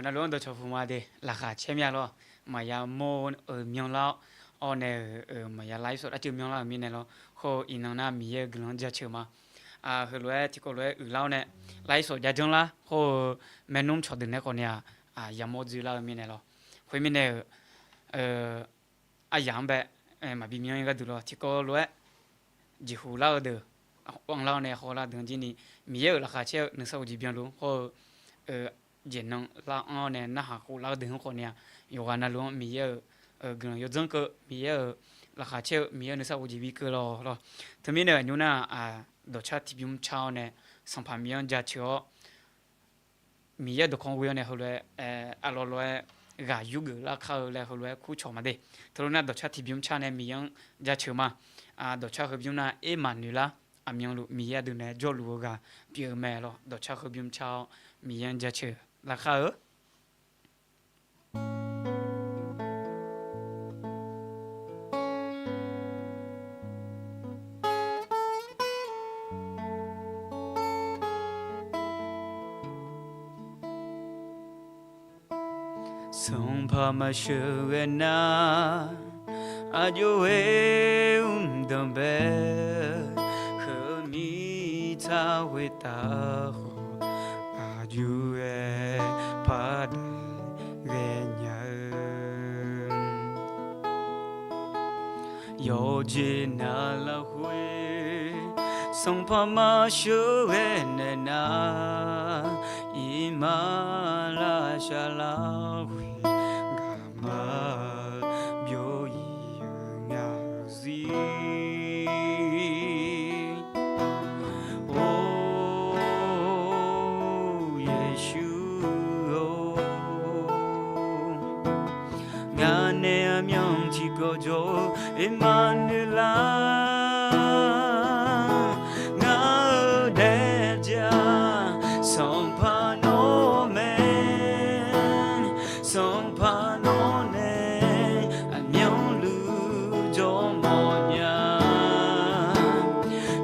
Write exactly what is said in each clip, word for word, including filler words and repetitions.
Navluf-anr dawqcawq puq ma de, laqkhaq caer mya lawr. Maqya mawr-eu myanrlar-awr, awr nae-euq maqya lavsawq darceuv myanrlar-euq mirnae lawr. Hawr-eu iqnan nar Miqyaer-euq guiqlanq-anr jaceuq ma. Heulof-aer tiqkawv lof-aer uiqlar-awr nae, lavsawq jav janrlar hawr-eu maernmr cawqdeuq nae khawf ni-aq, yamawr dzoerlar-eu mirnae lawr. Khoermirnae-euq, aryaq-anr bae maqbi myanr-ir gharduq lawr. Tiqkawv lof-aer jeqhu lar-eu deuq, anrlar-awr nae hawlar deuq-anr jir ni, Miqyaer-euq laqkhaq caer-eu nuisar uqjeq byanluf hawr-eu, jaeqnan lar-anr-awr nae narhaq khoflar-eu deuq-anr khawf ni-aq, yawqghaq navluf-anr Miqyaer-euq guiqlanq yawdzanr keuv, Miqyaer-euq laqkhaq caer-eu, Miqyaer-euq nuisar uqjeq bi keuv lawr lawr. Teumirnae aqnymr nar-aq, dawqcar tiqbymr car-awr nae, Sanqpaq Miqyaer-anr jaceuq-awr, Miqyaer dawqkawq ghoe-awr nae heulof-aer, aqlawq lof-aer ghaq yurgeuf lar kar-eu laer heulof-aer kurcawq ma de. Teulof nar dawqcar tiqbymr car nae Miqyaer-anr jaceuq ma. Dawqcar heubymr nar Ermaqnoeqlar, aqmyanluf Miqyaer aqdui nae jawrluf-eu ghaq pyeuf-eu mae lawr. Dawqcar heubymr car-awr Miqyaer-anr jaceuq lar kar-eu. Sanqpaq maqsheuqghae nar, aqjox-aer mqdanq bae-eu, heumir tsaq khoertav khawf, aqjox-aer pardaq ghaenya-eu. Yawqjeq navluf khoer, Sanqpaq maqsheuqghae naeq nar, iqmalavshav larkhoer, gaqma byov ir-eu ngaq-eu zir. Or, Yeqsur-or, ngaq nae aqmyanluf tiqkawv jawr-eu Ermaqnoeqlar, ngaq-euq daefzir-aq, Sanqpaq nawr mae. Sanqpaq nawr nae aqmyanluf jawrmawf nya.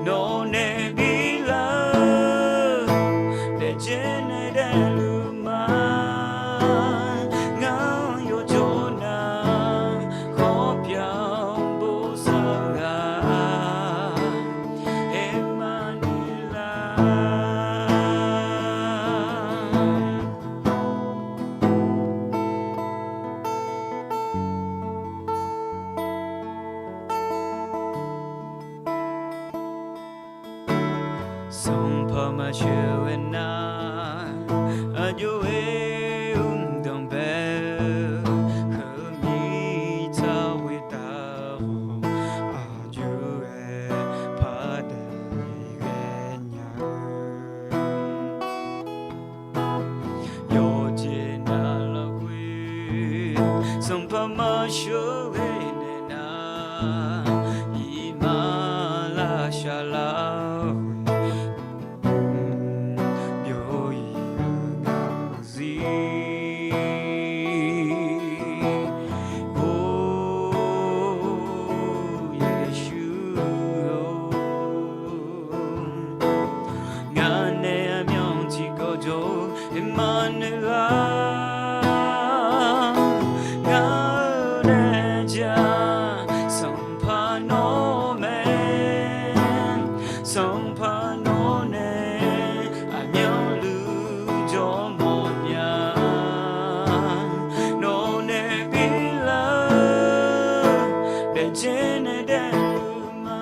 Nawq nae bi lar-eu daefzir nae daefluf ma. Ngar yawjawr nar, khawf pyav-awr bosav ghaq, Ermaqnoeqlar. Sanqpaq maqsheuqghae nar, aqjox-aer mqdanq bae-eu, heumir tsaq khoertav khawf, aqjox-aer pardaq ghaenya-eu. Yawqjeq navluf khoer, Sanqpaq maqsheuqghae naeq nar, iqmalavshav larkhoer, byov ir-eu ngaq-eu zir. Or, Yeqsur-or, ngaq nae aqmyanluf tiqkawv jawr-eu Ermaqnoeqlar, ngaq-euq daefzir-aq, Sanqpaq nawr mae. Sanqpaq nawr nae aqmyanluf jawrmawf nya. Nawq nae bi lar-eu daefzir nae daefluf ma.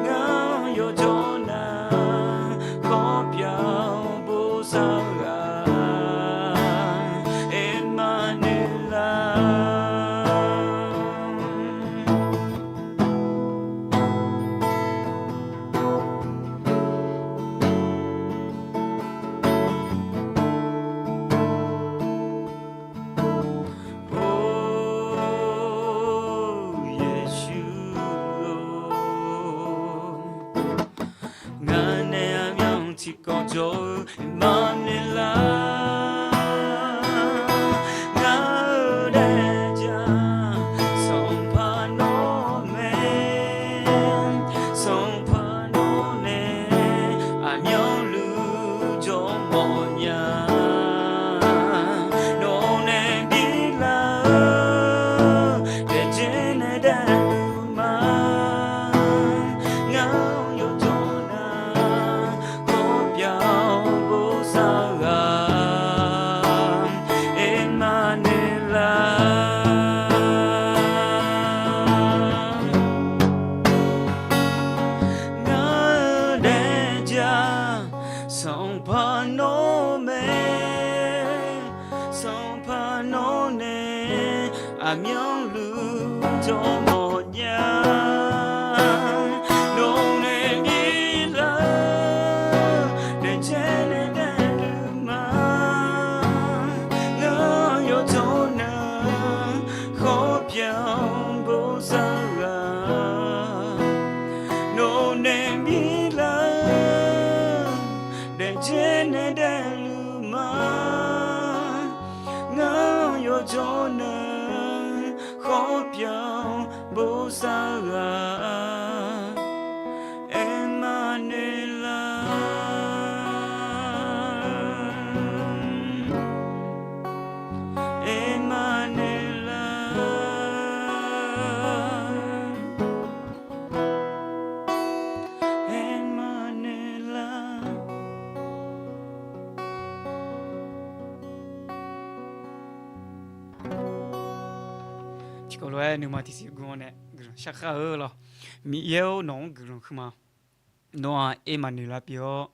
Ngar yawjawr nar, khawf pyav-awr bosav ghaq, Ermaqnoeqlar. Or, Yeqsur-or, ngaq nae aqmyanluf tiqkawv jawr-eu Ermaqnoeqlar, ngaq-euq daefzir-aq, Sanqpaq nawr mae. Sanqpaq nawr nae aqmyanluf jawrmawf nya. Sanqpaq nawr mae, Sanqpaq nawr nae aqmyanluf jawrmawf nya. Nawq nae bi lar-eu daefcaer nae daefluf ma. Ngar yawjawr nar khawr pyav bosav ghaq. Nawq nae bi lar-eu daefcaer nae daefluf ma. Ngar yawjawr nar khawr pyav bosav ghaq. Aermaqnaeq lar, Aermaqnaeq lar, Aermaqnaeq lar. Tiqkawv lof-aer nuima tiqsiq guv-awr nae guiqlanq shar khar-eu lawr. Miqyaer-or, nawq-anr guiqlanq huiqma. Nawr-aq Aermaqnaeq lar pyeuf-awr,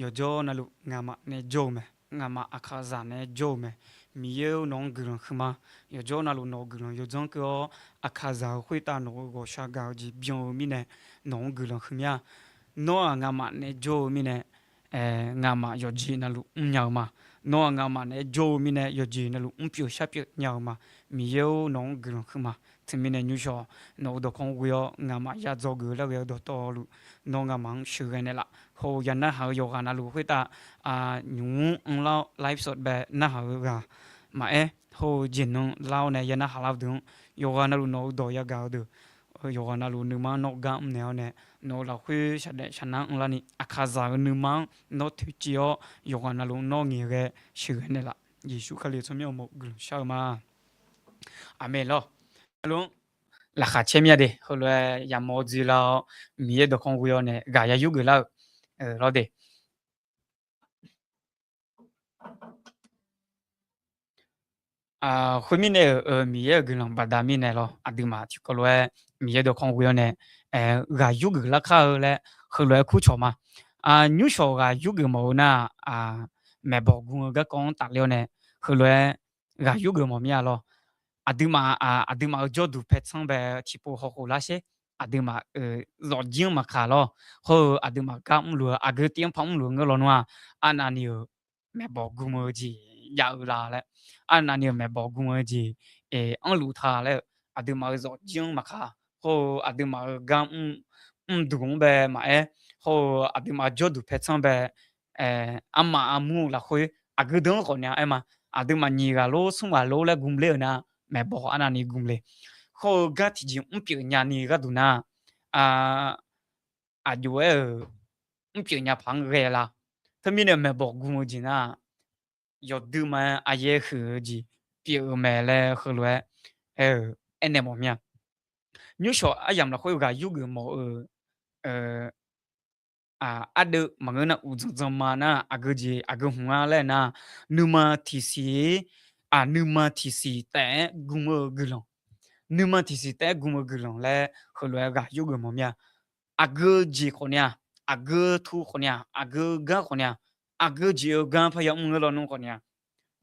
yawqjawr navluf ngamaf nae jawr-eu mae. Ngamaf Aqkaqzaq nae jawr-eu mae. Miqyaer-or, nawq-anr guiqlanq huiqma. Yawqjawr navluf nawq-euq guiqlanq yawdzanr keuv-awr, Aqkaqzaq-euq khoertav nawq-euq ghawqshaq gaq-eu jeq byan-eu mirnae nawq-anr guiqlanq huiqmya. Nawr-aq ngamaf nae jawr-eu mirnae ngamaf yawqjeq navluf mrnya-eu ma. Nawr-aq ngamaf naeq-aer jawr-eu mirnae yawqjeq navluf mrpyeuf sharpyeuf nya-eu ma. Miqyaer-or, nawq-anr guiqlanq huiqma. Teumirnae nymrshawq nawq-euq dawqkawq ghoe-awr ngamaf ya dzawgeuf lar ghae-eu dawqtawvluf, nawr ngamaf-anr sheuqghae naeqlaf. Hawr-eu ya narhaq-eu yawqghaq navluf khoertav nymq-mr anrlar-awr live sawt bae narhaq-eu ghaq maqaer, hawr-eu jeqnan lar-awr nae ya narhaq lar-eu deuq-anr, yawqghaq navluf nawq-euq dawq yagaq-eu deuq, yawqghaq navluf nuima-anr nawr gar mrnaeq-awr nae, nawq-euq lafkhoer shaqdaef shaqnar anrlar ni Aqkaqzaq-euq nuima-anr nawr toeqciv-awr, yawqghaq navluf nawr ngaeqghae sheuqghae naeqlaf. Yeqsur Kali-euq tsawrmyanr uqmov guiqlanq shar-eu ma. Aqmeq lawr. Lafkhaq caer mir-a de, heulof-aer yamawr dzoerlar-awr Miqyaer dawqkawq ghoe-awr nae ghaq ya yurgeuf lar-euq lawr de. Khoermirnae-euq Miqyaer-euq guiqlanq baqda mirnae lawr, aqduimaf tiqkawv lof-aer Miqyaer dawqkawq ghoe-awr nae ghaq yurgeuf lar kar-eu laer heulof-aer kurcawq ma. Nymrshawq ghaq yurgeuf mawf-eu nar-aq, maeqbawq gm-eu garkawv-anr tafler-awr nae heulof-aer ghaq yurgeuf mawf mir-a lawr. Aqduimaf, aqduimaf-euq jawrduq paertsanr bae tiqpov hawkhof lar sher. Aqduimaf-euq zawqjir-anr maqkaq lawr. Hawr-eu aqduimaf gar mrluf-eu aqgeu tiv-anr par mrluf-eu ngeur lawnmr-aq, arnavni-euq maeqbawq gm-eu jeq jav-eu la laer, arnavni-euq maeqbawq gm-eu jeq anrluf ta laer-eu, aqduimaf-euq zawqjir-anr maqkaq, hawr-eu aqduimaf-euq gar mrduq-anr bae maqaer, hawr-eu aqduimaf jawrduq paertsanr bae armaf armur-eu lafkhoer aqgeu deuq-anr khawf nya aer ma. Aqduimaf nyiq ghaq lor smr ghaq lor laer gmler-euq nar, maeqbawq arnavni gmle. Hawr-eu gar tiqjeq mrpyeuf nyani gharduq nar, aqjox-aer-euq mrpyeuf nya paq-anr ghae la. Teumirnae maeqbawq gm-eu jeq nar, yawduima-aer aryaer huiq-eu jeq pyeuf-eu mae laer heulof-aer aer-eu aernaeq mawf mir-a. Nymrshawq aryamq lafkhoer ghaq yurgeuf mawf-eu ardeuv maqngeur nar uqdzan dzan ma nar aqgeu jeq aqgeu hmq-a laer nar, nuima tiqsiq, nuima tiqsiq taef-aer gm-eu guiqlanq, nuima tiqsiq taef-aer gm-eu guiqlanq laer heulof-aer ghaq yurgeuf mawf mir-a. Aqgeu jeq khawf ni-a, aqgeu tu khawf ni-a, aqgeu gar khawf ni-a, aqgeu jeq-eu gar parya mr-eu lawnmr khawf ni-a,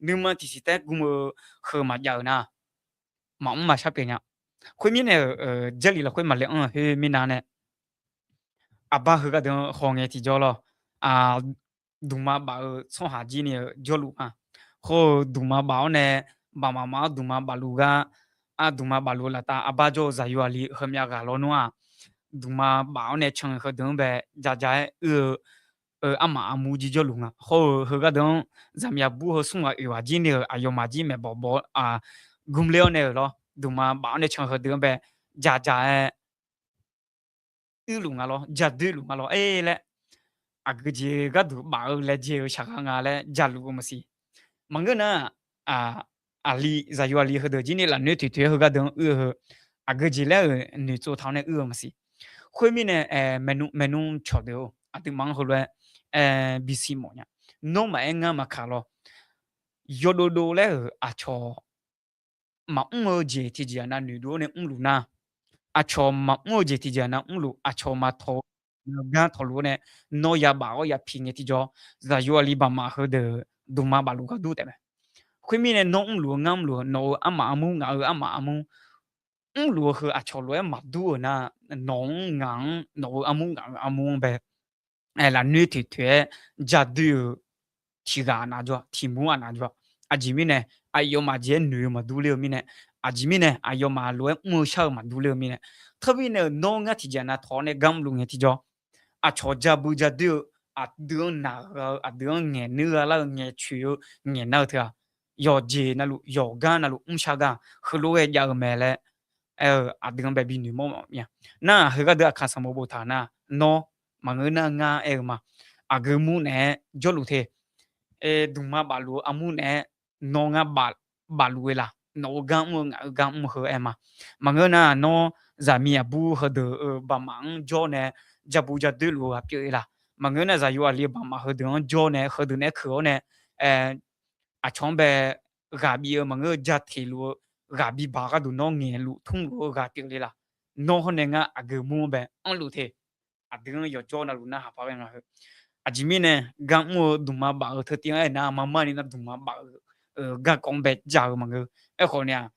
nuima tiqsiq taef-aer gm-eu heu maqjav-euq nar, maqmr maqshar pyeuf nya. Khoermirnae-euq Jarlif lafkhoer maqle anr-eu khoer mirnav nae, aqbar heu gharduq hawngae tiqjawr lawr. Duqma baf-eu tsawrhaq jir ni-euq jawrluf ma. Hawr-eu duqma baf-awr nae, baf maqma-awr duqma bafluf gar, aqduqma bafluf laftav aqbar jawr-eu zaqyo aqli heumyav ghaq lawnmr-aq, duqma baf-awr nae can heudeuq-anr bae jaja-aer uir-eu armaf armur jir jawrluf nga. Hawr-eu heu gharduq-anr zaqmyav bur heu smr ghaq oeq ghaq jir ni-euq aqyawfmaf jir maeqbawq bawf-awr, gmler-awr nae-euq lawr, duqma baf-awr nae can heudeuq-anr bae jaja-aer uirluf nga lawr, jadoerluf nga lawr, aer laer, aqgeu jeq gharduq baf-eu laejae-eu shaqghaq nga laer jaluf-eu maqsiq. Maqngeur nar, aqli zaqyo aqli heudeuq jir ni lafnoer toeqtoeq-aer heu gharduq-anr uir-eu heu, aqgeu jeq laer-euq noeqtsov taq-awr nae uir-eu maqsiq. Khoermirnae, maeqnmr cawqdeuq-or, aqduimaf-anr heulof-aer bisiq mawf nya. Nawr maqaer ngar maqkaq lawr. Yawdov dov laer-euq aqcawq maqmr-eu jeq tiqjeq-aq nav noeqdov-awr nae mrluf nar, aqcawq maqmr-eu jeq tiqjeq-aq nav mrluf, aqcawq maqtawq-eu gar tawqluf-awr nae, nawr yabaf-awr yapiq ngae tiqjawr, zaqyo aqli baqmaf heudeuq dmqma bafluf gar dur taef mae. Khoermirnae nawr mrluf-eu ngar mrluf-eu, nawq-euq armaf armur ngaq-euq armaf armur, mrluf-eu heu aqcawq lof-aer maqdur-euq nar, nawq-anr ngaq-anr nawq-euq armur ngaq-euq armur-anr bae lafnoer toeq toeq-aer jadoer-eu tiqghaq aqnav jawr-a, tiqmur aqnav jawr-a. Aqjeq mirnae, aqyawfmaf jeq-aer noeq-eu maqdur ler-eu mirnae, aqjeq mirnae aqyawfmaf lof-aer mr-eu shar-eu maqdur ler-eu mirnae, teumirnae nawr ngar tiqjeq aqnav tawq-awr nae gar mrluf ngae tiqjawr, aqcawq jabui jadoer-eu, aqdui-anr naq gha-eu, aqdui-anr ngaeqnuir gha lar-eu, ngaeqcoeq-eu, ngaeqnar-eu teu-aq, yawqjeq navluf, yawqgar navluf, mrshar gar heulof-aer ghae jav-eu mae laer aer-eu aqdui-anr bae binoeq mawr mawf mir-a. Nar-aq, heugar deuq aqkaq sanqbof boftaq nar, nawr maqngeur nar ngar aer-eu ma. Aqgeu mur naeq-aer jawrluf te. Dmqma bafluf-eu armur naeq-aer nawr ngar bafluf-eu la? Nawq-euq gar mr-eu, ngaq-euq gar mr-eu heu aer ma. Maqngeur nar, nawr zaqmiq aqbur heudeuq-euq baqmaf-anr jawr nae jabu jadoer luf-eu ghaq pyeuf-ir la? Maqngeur nar, zaqyo aqli-eu baqmaf heudeuq-anr jawr nae heudeuq naeq-aer keuq-awr nae aqcawq-anr bae ghaq bif-eu maqngeur-eu, ja teq luf-eu ghaq bibaq gharduq nawr ngaeqluf tmrluf-eu ghaq pyeuf le la? Nawr hawr nae ngar aqgeu mur-anr bae anrluf te. Aqdui-anr yawqjawr navluf narhaq paq ghae nga heu. Aqjeq mirnae gar mr-eu dmqma baf-eu teu tiv-anr aernar, marmar ni nar dmqma baf-eu garkawv-anr bae jav-eu maqngeur. Aerkhawf nae-aq,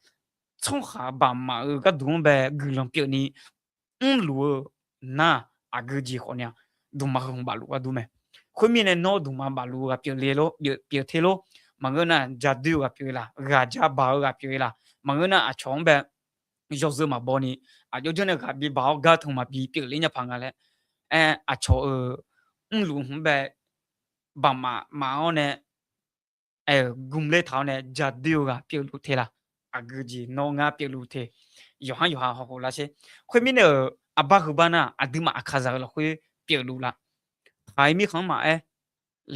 tsawrhaq baqmaf-eu gharduq-anr bae guiqlanq pyeuf ni mrluf-eu nar, aqgeu jeq khawf nae-aq, dmqma heu hmq bafluf ghardur mae. Khoermirnae nawr dmqma bafluf-eu ghaq pyeuf le lor, pyeuf te lor. Maqngeur nar, jadoer-eu ghaq pyeuf-ir la? Ghaq ja baq-eu ghaq pyeuf-ir la? Maqngeur nar, aqcawq-anr bae yawzeu maqbaw ni, aqjox janr nae ghaq bibaq-awr gar tmq maqbi pyeuf ler nya paq nga laer aer, aqcawq-euq mrluf hmq-anr bae baqmaf maf-awr nae aer-euq gmq ler taq-awr nae jadoer-eu ghaq pyeufluf te la? Aqgeu jeq nawr ngar pyeufluf te. Yawqhar yawqha hawkhof lar sher. Khoermirnae-euq aqbar heubar nar, aqduimaf aqkaqzaq-euq lafkhoer pyeufluf la? Taq-ir mirkhanq-anr maqaer,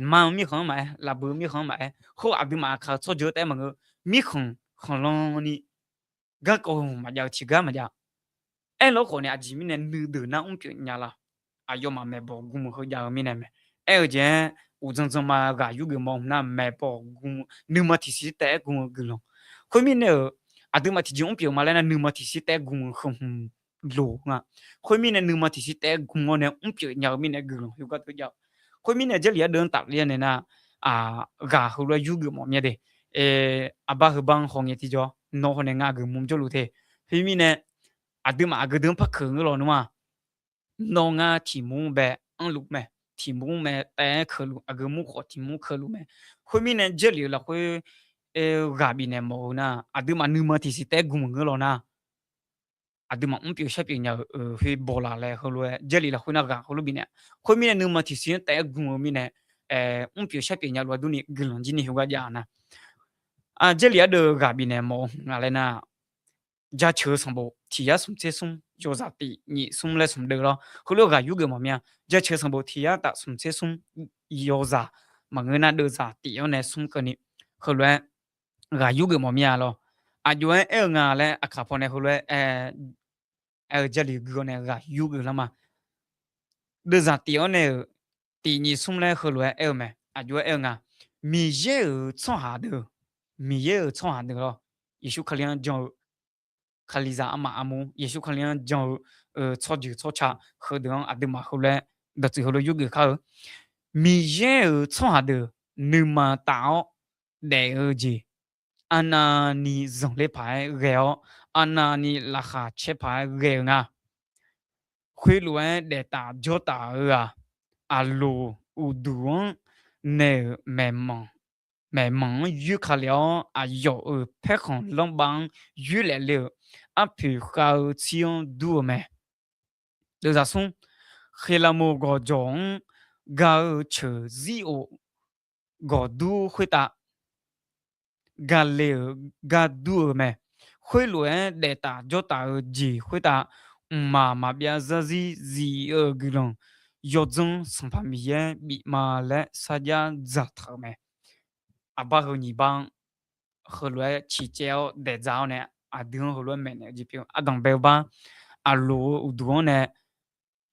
ma-eu mirkhanq-anr maqaer, lafbui-eu mirkhanq-anr maqaer, hawr aqduimaf aqkaq tsawrjeuq-eu taef-aer maqngeur, mirkhanq khanqlan ni garkawv hmq maqjav-eu tiqgar maqjav. Aerlawr khawf nae aqjeq mirnae nuideuq nar mrpyeuf nya la? Aqyawfmaf maeqbawq gmq-eu heu jav-eu mirnae mae. Aer-eu jeq-aer uqdzan dzan ma ghaq yurgeuf mawf hmq nar, maeqbawq gmq-eu nuima tiqsiq taef-aer gmq-eu guiqlanq. Khoermirnae-euq aqduimaf tiqjeq mrpyeuf ma laer nar, nuima tiqsiq taef-aer gmq-eu heu hmq loq nga. Khoermirnae nuima tiqsiq taef-aer gmq-awr nae mrpyeuf nya-eu mirnae guiqlanq heugar deuv jav-eu. Khoermirnae Jarlif ardeuv-anr tafler nae nar, ghaq heulof-aer yurgeuf mawf mir-a de. Aqbar heubar-anr hawngae tiqjawr nawr haw nae ngar aqgeu mr jawrluf te. Khoermirnae aqduimaf aqgeu deuq-anr par keuq ngeur lawnmr-a. Nawr ngar tiqmur bae anrluf mae. Tiqmur mae taef-aer keuvluf, aqgeu mur khawf tiqmur keuvluf mae. Khoermirnae Jarlif-euq lafkhoer ghaq bifnaeq mawf-eu nar, aqduimaf nuima tiqsiq taef-aer gmq ngeur law nar, aqduimaf mrpyeuf sharpyeuf nya-euq khoer bawlaf laer heulof-aer Jarlif lafkhoer nar ghaq heulof bifnaeq. Khoermirnae nuima tiqsiq-anr taef-aer gmq-eu mirnae, mrpyeuf sharpyeuf nya lof-aer durni guiqlanq jir ni heugar jav nar, Jarlif ardeuv ghaq bifnaeq mawf-eu hmq nga laer nar, Jaceuq-eu sanqbof tiq yar smq tser smr yawzaq tif nyiq smr laer smq deuv lawr, heulof-aer ghaq yurgeuf mawf mir-a. Jaceuq-eu sanqbof tiq yar taf smq tser smr yawzaq maqngeur nar deuvzaq tif-awr nae smr keuvni heulof-aer ghaq yurgeuf mawf mir-a lawr. Aqjox-aer aer-eu nga laer aqkaq pawnae heulof-aer aer-eu Jarlif gui-awr nae ghaq yurgeuf lar ma. Deuvzaq tif-awr nae-euq tif nyiq smr laer heulof-aer aer-eu mae. Aqjox-aer aer-eu nga, Miqyaer-euq tsawrhaq deuq, Miqyaer-euq tsawrhaq deuq lawr, Yeqsur Kali-anr jan-eu Kalizaq armaf armur, Yeqsur Kali-anr jan-eu tsawrjeuq tsawrca heudeuq-anr aqduimaf heulof-aer dawqtsuif heulof yurgeuf kar-eu. Miqyaer-euq tsawrhaq deuq nuima taf-awr daef-eu jeq, arnavni zanqler paq-aer ghae-awr, arnavni laqkhaq caer paq-aer ghae-eu nga. Khoerlof-aer daef taf jawr taf-eu-aq, aqloq uqduq-anr nae-euq maeqmanq, maeqmanq-anr yoer ka lef-awr, aqyawf-euq paerkhanq lanrbav-anr yoer laef le-euq arpoeq khav-eu tsir-anr dur-eu mae. Deuvzaq smr, Kheqlaqmoq gawqjawq-anr ga-eu ceuq zir of gawqdur khoertav ga le-euq gar dur-eu mae. Khoerlof-aer daef taf jawr taf-eu jeq khoertav, mqmaq maqbyav zarzir zif-eu guiqlanq yawdzanr Sanqpaq Miqyaer bif ma laer sarjax dzaqtaq-euq mae. Aqbar heu nyiq bar-anr heulof-aer ciqcaev-awr daeqdzaq-awr nae, aqdui-anr heulof-aer maeqnaeq-eu jeq pyeuf-eu ardanqbae-eu bar, aqloq-eu uqduq-anr nae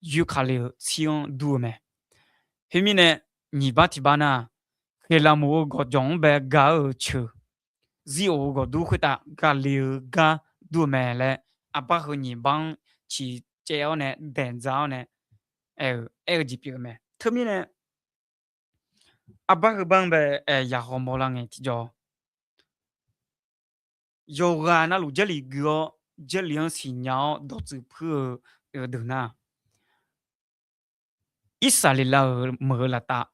yoer ka le-eu tsir-anr dur-eu mae. Khoermirnae, nyiq bar tiq bar nar, Kheqlaqmoq-eu gawqjawq-anr bae ga-eu ceuq zir of-eu gawqdur khoertav ga le-eu gar dur-eu mae laer, aqbar heu nyiq bar-anr ciqcaev-awr nae daeqdzaq-awr nae aer-eu, aer-eu jeq pyeuf-eu mae. Teumirnae, arbar heubar-anr bae, yaqhaw mawrlar ngae tiqjawr, yawqghaq navluf Jarlif gui-awr, Jarlif-anr siqnya-awr dawqtsuif puir-eu deuq nar, Irsaqleqlav-euq meuq-eu laftav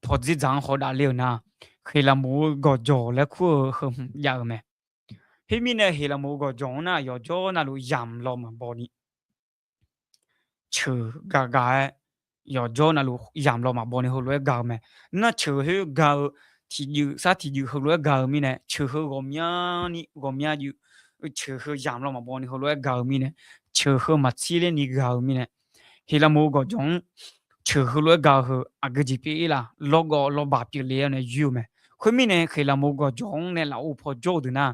pawqdzer dzaq-anr hawdav ler-eu nar, Heqlaqmoq-eu gawqjawq laer kur-eu heu hmq jav-eu mae. Khoermirnae, Heqlaqmoq-eu gawqjawq-anr nar, yawqjawr navluf yamq law maqbaw ni ceuq gagaq-aer, yawqjawr navluf yamq law maqbaw ni heulof-aer ga-eu mae. Nar ceuq khoer ga-eu, tiqjuif sar tiqjuif heulof-aer ga-eu mirnae, ceuq heu ghawqmyani ghawqmya juif, ceuq heu yamq law maqbaw ni heulof-aer ga-eu mirnae, ceuq heu maqtsir ler ni ga-eu mirnae, Heqlaqmoq-eu gawqjawq-anr ceuq heulof-aer ga-eu heu aqgeu jeq pyeuf-ir laf, lawrgawv lawrbaq pyeuf le-awr nae yoer-eu mae. Khoermirnae, Heqlaqmoq-eu gawqjawq-anr nae lafov paw jawr-eu deuq nar,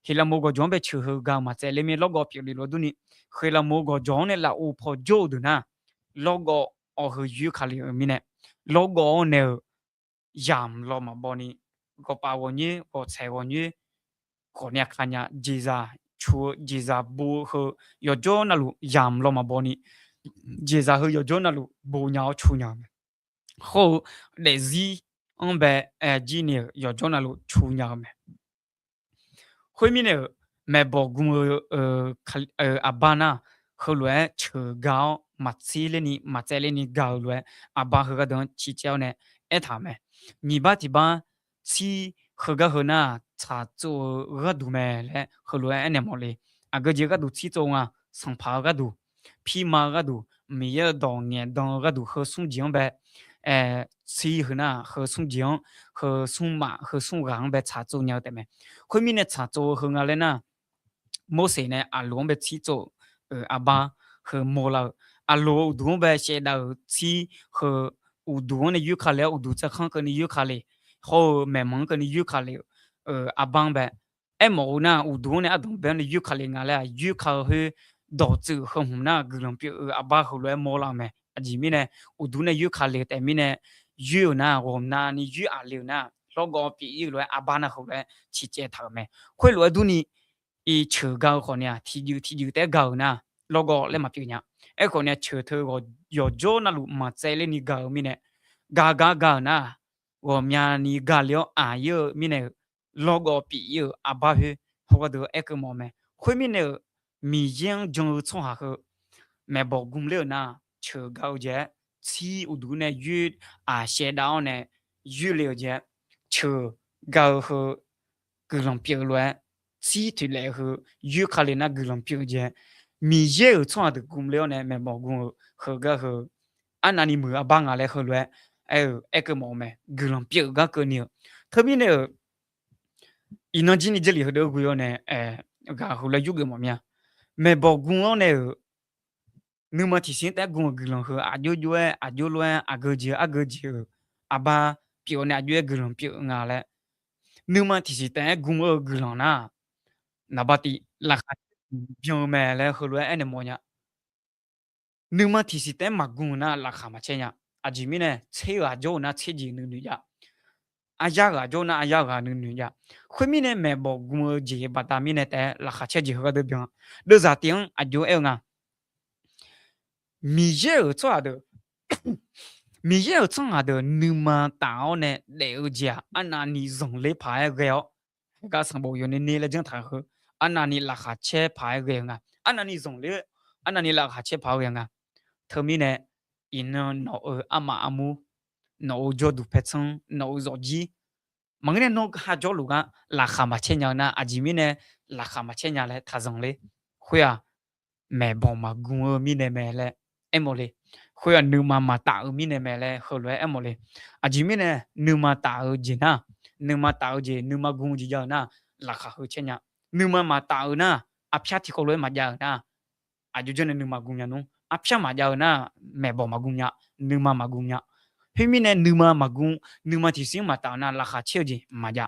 Heqlaqmoq-eu gawqjawq-anr bae ceuq heu ga-eu maqtsaev ler mir lawrgawv pyeuf le lof-aer durni, Heqlaqmoq-eu gawqjawq-anr nae lafov paw jawr-eu deuq nar, lawrgawv awq heu yoer ka le-euq mirnae, lawrgawv-anr nae-euq yamq law maqbaw ni, ghawqpaf ghawqnyoer, ghawqtsaeq ghawqnyoer, khawf ni aqkaq nya, jeqzaq cu-eu jeqzaq bo-eu heu yawqjawr navluf yamq law maqbaw ni, jeqzaq heu yawqjawr navluf bo nya-awr cu nya-eu mae. Hawr-eu daefzir-anr bae aer jir ni-euq yawqjawr navluf cu nya-eu mae. Khoermirnae-euq, maeqbawq gm-eu arbar nar, heulof-aer ceuq ga-awr maqtsir lerni maqtsaev lerni ga-eu lof-aer, arbar heu gharduq-anr ciqcaev-awr nae aertaq-euq mae. Nyiq bar tiq bar tsir heugar heu nar, tsaqtsov-eu gharduq mae laer heulof-aer aernaeq mawf le. Aqgeu jeq gharduq tsir tsov nga, sanqpaq-eu gharduq, pirma-eu gharduq, Miqyaer-euq dawq ngaeqdan-eu gharduq heu smr jeq-anr bae tsir heu nar, heu smr jeq-anr, heu smr maf, heu smr ghaq-anr bae tsaqtsov nya-eu taef mae. Khoermirnae, tsaqtsov-eu heu nga laer nar, Morseq nae Aqloq-anr bae tsir tsov-euq arbar heu mawrlar-eu, Aqloq-eu uqduq-anr bae shaevdav-euq tsir heu, uqduq-anr nae yoer ka le-awr, uqduq tsaevkhanr keuvni yoer ka le, hawr-eu maeqmanq-anr keuvni yoer ka le-euq arbar-anr bae aermawf-eu nar, uqduq-anr nae ardanq bae-anr nae yoer ka le nga laer-aq, yoer ka-eu khoer dawqtsuif heu hmq nar guiqlanq pyeuf-eu arbar heulof-aer mawrlar-eu mae. Aqjeq mirnae, uqduq nae yoer ka le-eu taef mirnae, yoer-euq nar, ghawqmyani yoer aq le-euq nar, lawrgawv pyeuf-ir-eu lof-aer arbar nar heulof-aer ciqcaev taq-euq mae. Khoerlof-aer durni, iqceuq ga-eu khawfni-aq, tiqjuif tiqjuif taef-aer ga-euq nar, lawrgawv laer maqpyeuf nya. Aerkhawfni-aq, ceuq teu yawqjawr navluf maqtsaev lerni ga-eu mirnae, ga gar ga-euq nar, ghawqmyani ga le-awr aq-ir-eu mirnae-euq, lawrgawv pyeuf-ir-euq arbar khoer hawgardeuq aerkeuv mawf-eu mae. Khoermirnae-euq, Miqyaer-anr jan-eu tsawrhaq heu maeqbawq gm ler-euq nar, ceuq ga-eu jeq-aer, tsir uqduq nae yoer, aq shaevdav-awr nae yoer le-euq jeq-aer, ceuq ga-eu heu guiqlanq pyeuf-eu lof-aer, tsir toeqlaef-eu heu yoer ka le nar guiqlanq pyeuf-eu jeq-aer, Miqyaer-euq tsawrhaq deuq gm ler-awr nae maeqbawq gm-eu heugar heu, arnavni muiq-eu arbar nga laer heulof-aer aer-eu aerkeuv mawf-eu mae. Guiqlanq pyeuf-eu gar keuvni-eu, teumirnae-euq, iqnan jir ni Jarlif heudeuq-anr ghoe-awr nae, ghaq heulof-aer yurgeuf mawf mir-a. Maeqbawq gm-awr nae-euq, nuima tiqsiq-anr taef-aer gm-euq guiqlanq heu aqjox jox-aer, aqjox lof-aer, aqgeu jeq-eu, aqgeu jeq-euq arbar pyeuf-awr nae aqjox-aer guiqlanq pyeuf-eu nga laer, nuima tiqsiq taef-aer gm-eu guiqlanq nar, naqba tiv laqkhaq caer byan-eu mae laer heulof-aer aernaeq mawf nya. Nuima tiqsiq taef-aer maqgm-eu nar, laqkhaq maqcaer nya. Aqjeq mirnae, tser ghaq jawr-eu nar, tser jeq nuinoeq jav. Aryar ghaq jawr-eu nar, aryar ghaq nuinoeq jav. Khoermirnae, maeqbawq gm-eu jeq baqda mirnae taef-aer laqkhaq caer jeq heugar deuq byan. Deuvzaq tiv-anr aqjox aer-eu nga. Miqyaer-euq tsawrhaq deuq, Miqyaer-euq tsawrhaq deuq nuima taf-awr nae daef-eu jeq-aq, arnavni zanqler paq-aer ghae-awr, heugar sanqbof yawqner ner laer janr taq-eu heu, arnavni laqkhaq caer paq-aer ghae-eu nga. Arnavni zanqler, arnavni laqkhaq caer paq-aer ghae-eu nga. Teumirnae, iqnan nawq-euq armaf armur, nawq-euq jawrduq paertsanr, nawq-euq zawqjir, maqngeur nae nawr ha jawrluf gar laqkhaq maqcaer nya-eu nar, aqjeq mirnae laqkhaq maqcaer nya laer taq zanqler. Khoer-aq, maeqbawq maqgm-eu mirnae mae laer aermawf le. Khoer-aq, nuima maqtaf-eu mirnae mae laer heulof-aer aermawf le. Aqjeq mirnae nuima taf-eu jeq nar, nuima taf-eu jeq, nuima gm-eu jeq jav-eu nar, laqkhaq heu caer nya. Nuima maqtaf-eu nar, arpyar tiqkawv lof-aer maqjav-euq nar, aqjox janr nae nuima gm nya nmr. Arpyar maqjav-eu nar, maeqbawq maqgm nya, nuima maqgm nya. Khoermirnae nuima maqgm, nuima tiqsiq-anr maqtaf-eu nar, laqkhaq caer-eu jeq maqjav.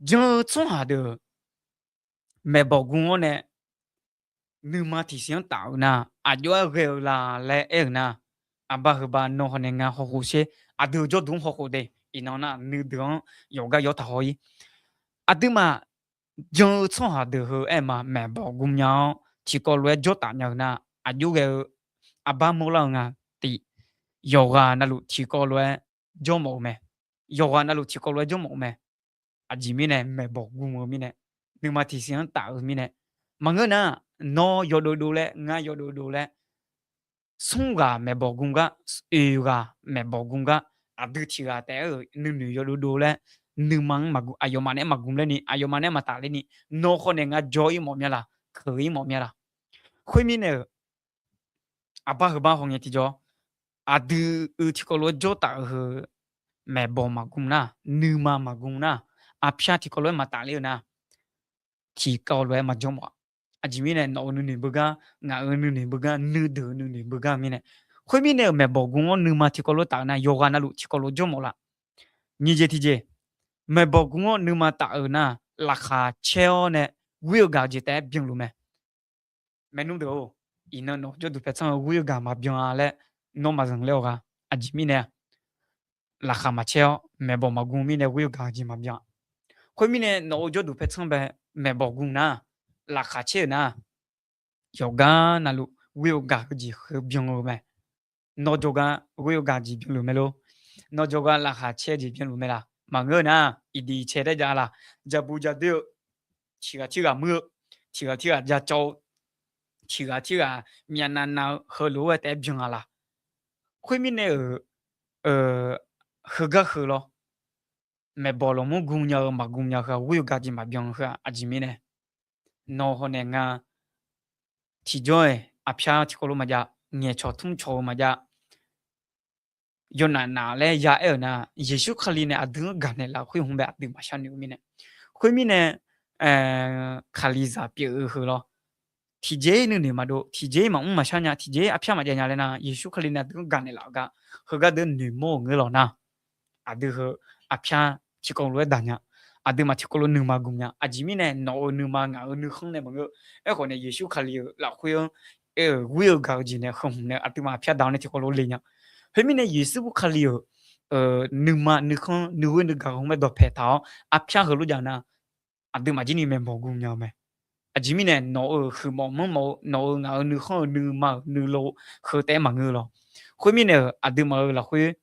Jan-eu tsawrhaq deuq maeqbawq gm-awr nae nuima tiqsiq-anr taf-eu nar, aqjox-aer ghae-eu la laer aer-eu nar, aqbar heuba nawr hawnae ngar hawkhof sher, aqdui-euq jawrduq-anr hawkhof de. Iqnan nar, nuideuq-anr yawqgar yawr taq haw-ir. Aqduimaf jan-eu tsawrhaq deuq heu aer ma, maeqbawq gm nya-awr tiqkawv lof-aer jawrtaf nya-eu nar, aqjox ghae-eu arbar mawrlar-eu nga tiq, yawqghaq navluf tiqkawv lof-aer jawr mawf-eu mae. Yawqghaq navluf tiqkawv lof-aer jawr mawf-eu mae. Aqjeq mirnae maeqbawq gm-eu mirnae, nuima tiqsiq-anr taf-eu mirnae, maqngeur nar, nawr yawdov dov laer, ngar yawdov dov laer, smr ghaq maeqbawq gm gar, oeq ghaq maeqbawq gm gar, aqdui tiq ghaq taef-aer-euq nuinoeq yawdov dov laer, nuima-anr maqgm, aqyawfmaf nae maqgm ler ni, aqyawfmaf nae maqtaf ler ni, nawr khawf nae ngar jawr-ir mawf mya laq, keuq-ir mawf mya laq. Khoermirnae-euq, aqbar heu bar haw ngae tiqjawr, aqdui-eu tiqkawv lof-aer jawr taf-eu heu maeqbawq maqgm nar, nuima maqgm nar, arpyar tiqkawv lof-aer maqtaf ler-eu nar, tiqkawv lof-aer maqjawr mawf-a. Aqjeq mirnae nawq-euq nuinoeq beugar, ngaq-euq nuinoeq beugar, nuideuq-eu nuinoeq beugar-eu mirnae, khoermirnae-euq maeqbawq gm-anr nuima tiqkawv lof taf-eu nar, yawqghaq navluf tiqkawv lof jawr mawf laf. Nyiq jeq tiqjeq, maeqbawq gm-anr nuima taf-euq nar, laqkhaq caer-awr nae ghoer-eu gaq-eu jeq taef-aer byanluf mae. Maernmr deuq-or, iqnan nawq-eu jawrduq paertsanr-eu ghoer-eu gaq maqbyan-a laer nawr maqzanq ler-awq gha. Aqjeq mirnae, laqkhaq maqcaer-awr maeqbawq maqgm mirnae ghoer-eu gaq-eu jeq maqbyan. Khoermirnae nawq-eu jawrduq paertsanr bae maeqbawq gm nar, laqkhaq caer-euq nar, yawqgar navluf ghoer-eu gaq-eu jeq heu byan-eu mae. Nawr jawrgar ghoer-eu gaq jeq byanluf mae lor. Nawr jawrgar laqkhaq caer jeq byanluf mae laq. Maqngeur nar, iqdiq cae daer jav laq. Jabu jadoer-eu, tiq ghaq tirghaq muir-eu, tiq ghaq tirghaq jacawv-eu, tiq ghaq tirghaq myavnav nav-eu heulof-aer taef-aer byan-a laq. Khoermirnae-euq, heugar heu lawr, maeqbawq lawqmur gm nya-eu maqgm nya heu-aq, ghoer-eu gaq jeq maqbyan heu-aq, aqjeq mirnae, nawr hawnae nga tiqjawr-iq arpyar tiqkawv lof maqjav, ngaeqcawq tmrcawq-eu maqjav, yawnaf naf laer ya aer-euq nar, Yeqsur Kali nae aqdui-anr gaqnaeq laf khoer hmq bae aqduimaf sharnoeq-eu mirnae, khoermirnae, Kalizaq pyeuf-eu heu lawr, tiqjeq-ir nuinoeq maqdov, tiqjeq-ir maqmr maqshar nya, tiqjeq-ir arpyar maqjav nya laer nar, Yeqsur Kali nae aqdui-anr gaqnaeq laf-eu gar, heugar deuq noeqmawr-euq ngeur lawq nar, aqdui heu arpyar tiqkawv lof-aer daq nya, aqduimaf tiqkawv lof nuima gm nya. Aqjeq mirnae nawq-euq nuima ngaq-euq nuikhanr nae maqngeur. Aerkhawf nae Yeqsur Kali-euq lafkhoer-anr aer-euq ghoer-eu gaq-eu jeq nae heu hmq nae aqduimaf arpyar daq-awr nae tiqkawv lof le nya. Khoermirnae Yeqsur Kali-euq nuima nuikhanr nuighoer nuigaq-eu hmq-aer dawqpae taq-awr arpyar heulof jav nar, aqduimaf jir ni maeqbawq gm nya-eu mae. Aqjeq mirnae nawq-euq huiqmawf manrmawf-eu, nawq-euq ngaq-euq nuikhanr-euq nuima-euq nuilov heu taef-aer maqngeur lawr. Khoermirnae-euq aqduimaf-euq lafkhoer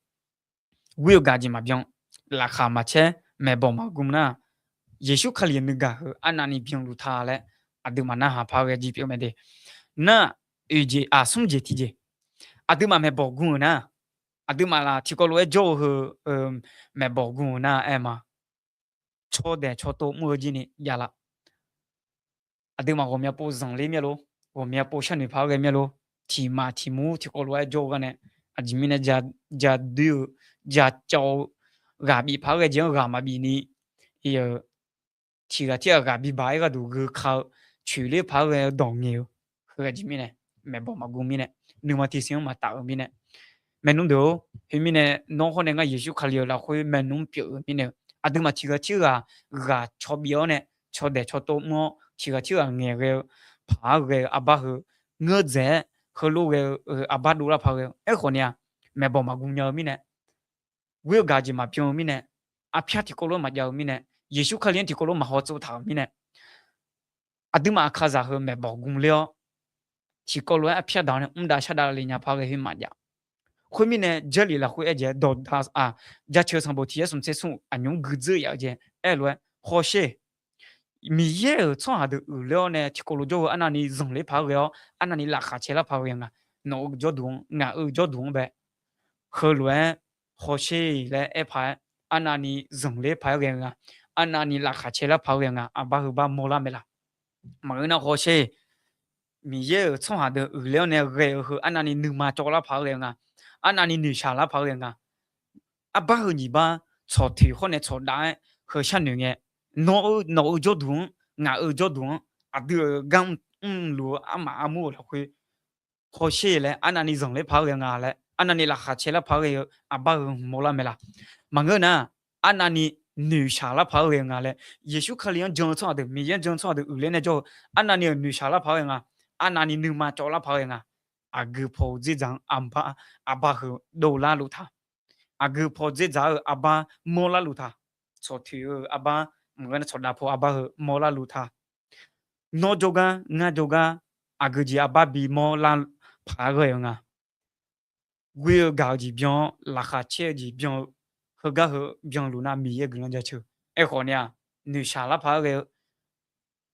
ghoer-eu gaq jeq maqbyan, laqkhaq maqcaer, maeqbawq maqgm nar, Yeqsur Kali-euq nuigaq heu arnavni byanluf ta laer aqduimaf narhaq paq-aer ghae jir pyeuf mae de. Nar, oeq jeq aq smr jeq tiqjeq, aqduimaf maeqbawq gm-euq nar, aqduimaf laf tiqkawv lof-aer jawr-eu heu maeqbawq gm-euq nar aer ma, cawdaeq cawtov mr-eu jir ni javlaf. Aqduimaf ghawqmya pov zanqler mya lor, ghawqmya pov sharnoeq paq-aer ghae mya lor, tiqmaq tiqmur tiqkawv lof-aer jawr-eu gar nae, aqjeq mirnae jadoer-eu, jacawv-eu, ghaq bif paq-aer ghae jeq-anr ghaq maqbif ni, tiq ghaq tirghaq ghaq bibaq-aer gharduq gheuka-eu, coeqler paq-aer ghae-eu dawq ngaeq-eu, heu aqjeq mirnae, maeqbawq maqgm mirnae, nuima tiqsiq-anr maqtaf-eu mirnae, maernmr deuq-or, khoermirnae nawr hawr nae ngar Yeqsur Kali-euq lafkhoer maernmr pyeuf-eu mirnae-eu, aqduimaf tiq ghaq tirghaq ghaq cawbif-awr nae, cawdaeq cawtov mr-awr tiq ghaq tirghaq ngaeqghae-eu, paq-aer ghae-eu arbar heu, ngeur dzaeq-aer heulof ghae-eu arbar dovlar paq ghae-eu. Aerkhawf ni-aq, maeqbawq maqgm nya-eu mirnae, ghoer-eu gaq jeq maqbyan-eu mirnae, arpyar tiqkawv lof-aer maqjav-eu mirnae, Yeqsur Kali-anr tiqkawv lof maqhaw tsov taq-euq mirnae, aqduimaf aqkazaq heu maeqbawq gm ler-awr, tiqkawv lof-aer arpyar daq-awr nae mr dav shar dav le nya paq ghae khoer maqjav. Khoermirnae Jarlif lafkhoer aer jeq-aer dawqda-aq, Jaceuq sanqbof tiq yaer smq tser smr aqnymr gui dzeur yaf-eu jeq aer-eu lof-aer hawsher, Miqyaer-euq tsawrhaq deuq uiqler-awr nae tiqkawv lof jawr-eu arnavni zanqler paq-aer ghae-awr, arnavni laqkhaq cae lar paq-aer ghae nga. Nawq-eu jawrduq-anr, ngaq-euq jawrduq-anr bae, heulof-aer hawsher laer aer paq-aer, arnavni zanqler paq-aer ghae nga. Arnavni laqkhaq cae lar paq-aer ghae nga. Arbar heubar mawrlar mae laq. Maqngeur nar hawsher, Miqyaer-euq tsawrhaq deuq uiqler-awr nae ghae-eu heu arnavni nuima cawv lar paq-aer ghae nga. Arnavni noeqshaq lar paq-aer ghae nga. Arbar heu nyiq bar tsawq toeq hawr nae tsawq dav-aer heu sharnoeq ngae, nawq-eu, nawq-eu jawrduq-anr, ngaq-euq jawrduq-anr, aqdui-euq gar mrluf-eu armaf armur-euq lafkhoer hawsher laer arnavni zanqler paq-aer ghae nga laer, arnavni laqkhaq cae lar paq-aer ghae-eu arbar heu hmq mawrlar mae laq. Maqngeur nar, arnavni noeqshaq lar paq-aer ghae nga laer, Yeqsur Kali-anr jan-eu tsawrhaq deuq, Miqyaer-anr jan-eu tsawrhaq deuq uiqler nae jawr-eu, arnavni-euq noeqshaq lar paq-aer ghae nga. Arnavni nuima cawv lar paq-aer ghae nga. Aqgeu paw dzerdzaq-anr arbar, arbar heu dovlar luf ta. Aqgeu paw dzerdzaq-eu arbar mawrlar luf ta. Tsawq toeq-eu arbar, maqngeur nar tsawq dav paw arbar heu mawrlar luf ta. Nawr jawrgar, ngar jawrgar, aqgeu jeq arbar bimawr lar paq-aer ghae-eu nga. ghoer-eu gaq-eu jeq byan-awr, laqkhaq caer-eu jeq byan-eu, heugar heu byanluf nar Miqyaer guiqlanq jaceuq. Aerkhawf ni-aq, noeqshaq lar paq-aer ghae-eu,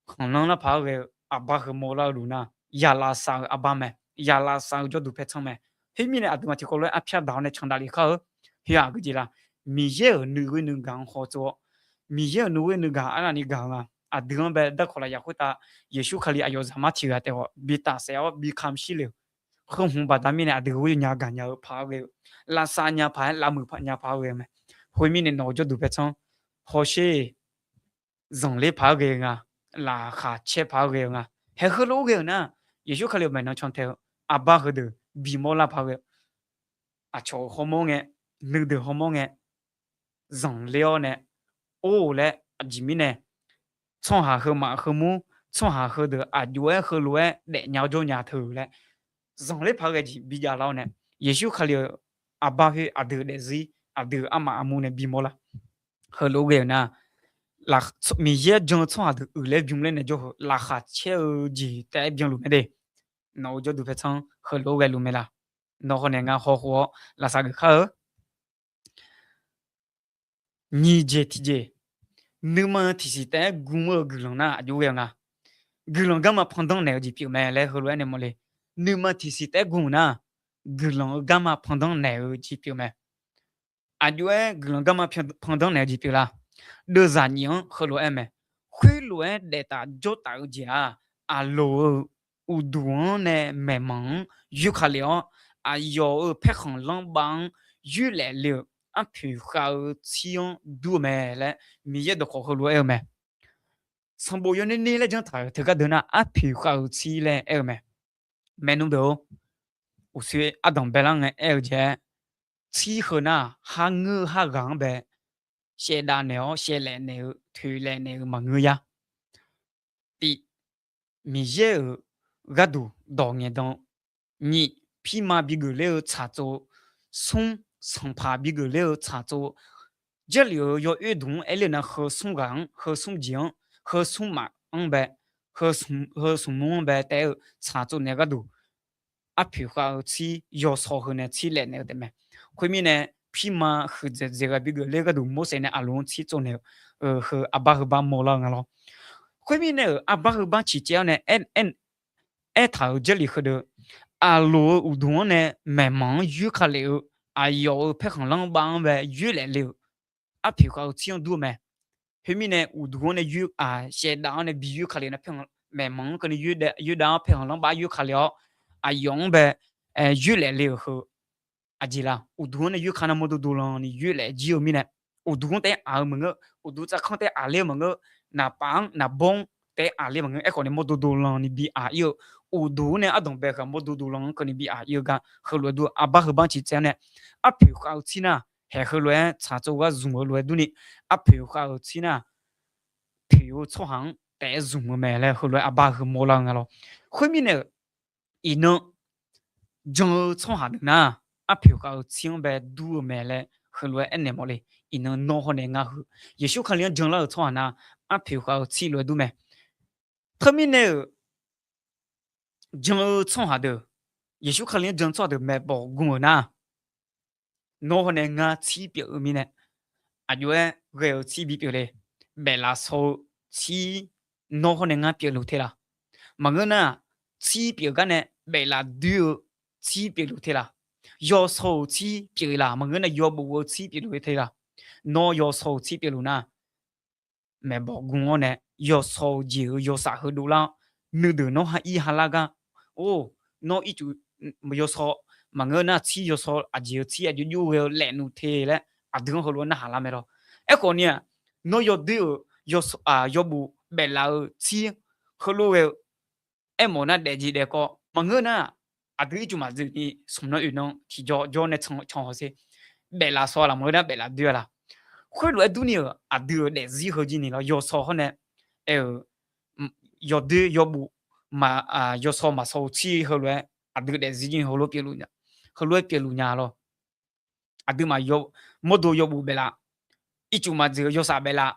khanqlanr lar paq-aer ghae-eu arbar heu mawrlar-eu luf nar, yaqlaf saf-euq arbar mae, yaqlaf saf-eu jawrduq paertsanr mae. Khoermirnae aqduimaf tiqkawv lof-aer arpyar daq-awr nae candav lef kar-eu. Heu-aq aqgeujeq la, Miqyaer-euq nuighoer nuigaq-anr haw tsov-awr, Miqyaer-euq nuighoer nuigaq arnavni gaq-eu nga. Aqdui-anr bae darkawq lafyaq khoertav Yeqsur Kali aqyawf zaqmar tiq ghaq taef-awq bi tafsaef-awr bi kamq shir le-euq, heu hmq baqda mirnae aqdui ghoer nya gaqnya-eu paq-aer ghae-eu, lavsav nya paq-aer lavmuiq nya paq-aer ghae-eu mae. Khoermirnae nawq-eu jawrduq paertsanr hawsher zanqler paq-aer ghae-eu nga, laqkhaq caer paq-aer ghae-eu nga. Haeq heulof-aer ghae-euq nar, Yeqsur Kali-euq maeqnan cantae-eu arbar heudeuq bimawr lar paq-aer ghae-eu, aqcawq-euq hawmawr ngae, nuideuq hawmawr ngae, zanqler-awr nae, or laer aqjeq mirnae, tsawrhaq heumaf heumur, tsawrhaq heudeuq aqjox-aer heulof-aer daefnya-awr jawrnya teu laer, zanqler paq-aer ghae jeq bijav lar-awr nae, Yeqsur Kali-euq arbar khoer aqdui-euq daefzir, aqdui-euq armaf armur nae bimawr lar. Heulof-aer ghae-euq nar, Miqyaer jan-eu tsawrhaq deuq uiqler bymr ler nae jawr-eu laqkhaq caer-eu jeq taef-aer byanluf mae de. Nawq-eu jawrduq paertsanr heulof-aer ghaeluf mae la? Nawr hawnae ngar hawkhof-awr lavsav geuf kar-eu. Nyiq jeq tiqjeq, nuima tiqsiq taef-aer gm-eu guiqlanq nar aqjox ghae-eu nga. Guiqlanq garma pandanr naeq-eu jeq pyeuf mae laer heulof-aer nae mawrle. Nuima tiqsiq taef-aer gm-euq nar, guiqlanq-eu garma pandanr naeq-eu jeq pyeuf mae. Aqjox-aer guiqlanq garma pandanr naeq-eu jeq pyeuf la? Deuvzaq nyif-anr heulof-aer mae. Khoerlof-aer daeftaf jawrtaf-eu jeq-aq, aqloq-eu uqduq-anr nae maeqmanq-anr yoerka lef-awr, aqyawf-euq paerkhanq lanrbav-anr yoerlaef le-euq arpoeq khav-eu tsir-anr dur-eu mae laer Miqyaer dawqkawq heulof-aer aer-eu mae. Sanqbof yawner ner laer janr taq-euq teugar deuq nar, arpoeq khav-eu tsir laer aer-eu mae. Maernmr deuq-or, uqshoe ardanq baelar ngae aer-eu jeq-aer, tsir heu nar-aq, har ngeur har ghaq-anr bae shaevdav naeq-awr shaevlaef naeq-eu, toeqlaef naeq-eu maqngeur yar. Tif, Miqyaer-euq gharduq dawq ngaeqdan-eu, nyiq, pirma bigeuf ler-eu tsaqtsov-eu, smr, sanqpaq bigeuf ler-eu tsaqtsov-eu, Jarlif-euq yawoer dmq-anr aer ler nar, heu smr ghaq-anr, heu smr jeq-anr, heu smr maf-anr bae, heu smq mr-anr bae taef-aer-eu tsaqtsov naeq gharduq, arpoeq khav-eu tsir yawsaw heu nae tsir laef naeq-eu taef mae. Khoermirnae, pirma huiqdzaeq dzaeq ghaq bigeuf ler gharduq Morseq nae Aqloq-anr tsir tsov naeq-eu, heu arbar heubar mawrlar-eu nga lawr. Khoermirnae-euq arbar heubar ciqcaev-awr nae aertaq-euq Jarlif heudeuq, Aqloq-euq uqduq-anr nae maeqmanq-anr yoerka lef-eu, aqyawf-euq paerkhanq lanrbav-anr bae yoerlaef le-euq, arpoeq khav-eu tsir-anr dur-eu mae. Khoermirnae uqduq-anr nae shaevdav-anr nae bi yoerka lef nar, maeqmanq-anr keuvni yoerdav-awr paerkhanq lanrbav yoerka lef-awr, aqyawf-anr bae yoerlaef le-euq heu aqjeq la? Uqduq-anr nae yoerka nar mawrdo dolan ni yoerlaef jir-eu mirnae, uqduq-anr taef-aer aq-eu maqngeur, uqduq tsavkanr taef-aer aq ler-eu maqngeur, naqpaf-anr naqbawr-anr taef-aer aq ler maqngeur, aerkhawf ni mawrdo dolan ni bi aq ir-eu, uqduq-anr nae ardanq bae heu-aq mawrdo dolan-anr keuvni bi aq ir-eu gar heulof-aer dur-eu arbar heubar ciqcaev-awr nae, arpoeq khav-eu tsir nar, haeq heulof-aer tsaqtsov ghar zmq-eu lof-aer durni, arpoeq khav-eu tsir nar, poeq-eu tsawrhaq-anr taef-aer zmq-eu mae laer heulof-aer arbar heu mawrlar-eu nga lawr. Khoermirnae-euq, iqnan jan-eu tsawrhaq deuq nar, arpoeq khav-eu tsir-anr bae dur-eu mae laer heulof-aer aernaeq mawf le. Iqnan nawr hawnae ngar heu, Yeqsur Kali-anr janlar-euq tsawrhaq nar, arpoeq khav-eu tsir lof-aer dur mae. Teumirnae-euq, jan-eu tsawrhaq deuq, Yeqsur Kali-anr jan-eu tsawrhaq deuq maeqbawq gm-euq nar, nawr hawnae ngar tsir pyeuf-eu mirnae, aqjox-aer ghae-eu tsir bipyeuf le. Baeflaf shaw-eu tsir nawr hawnae ngar pyeufluf te la? Maqngeur nar, tsir pyeuf gar nae baeflaf doer-eu tsir pyeufluf te la? Yawsaw-euq tsir pyeuf la? Maqngeur nar, yawbof-eu tsir pyeufluf te la? Nawr yawsaw-euq tsir pyeufluf nar, maeqbawq gm-awr nae yawsaw-eu jeq-euq yawshaf heu dovlar-awr, nuideuq nawr ha ir ha lar gar, or, nawr ircuf yawsaw, maqngeur nar tsir yawsaw aqjeq-eu tsir aqjox jov ghae-eu laef nuf te laer aqdui-anr heulof-aer narhaq lar mae lawr. Aerkhawf ni-aq, nawr yawdoer-euq yawbof baeflaf-eu tsir heulof ghae-eu aermawf nar daefjeq daefkawv maqngeur nar, aqdui ircuf maqdzoeq ni smq nan oeq nan tiqjawr jawr nae can hawsher. Baeflaf shaw-a laq, maqngeur nar baeflaf doer-a laq. Khoerlof-aer durni-euq aqdui-euq daefzir heu jir ni lawr, yawsaw hawr nae aer-euq yawdoer yawbof, yawsaw maqsaw-eu tsir heulof-aer aqdui daefzir jir ni heulof-aer pyeufluf nya lawr. Aqduimaf mawrdo yawbof baeflaf, ircuf maqdzoeq-eu yawshaf baeflaf,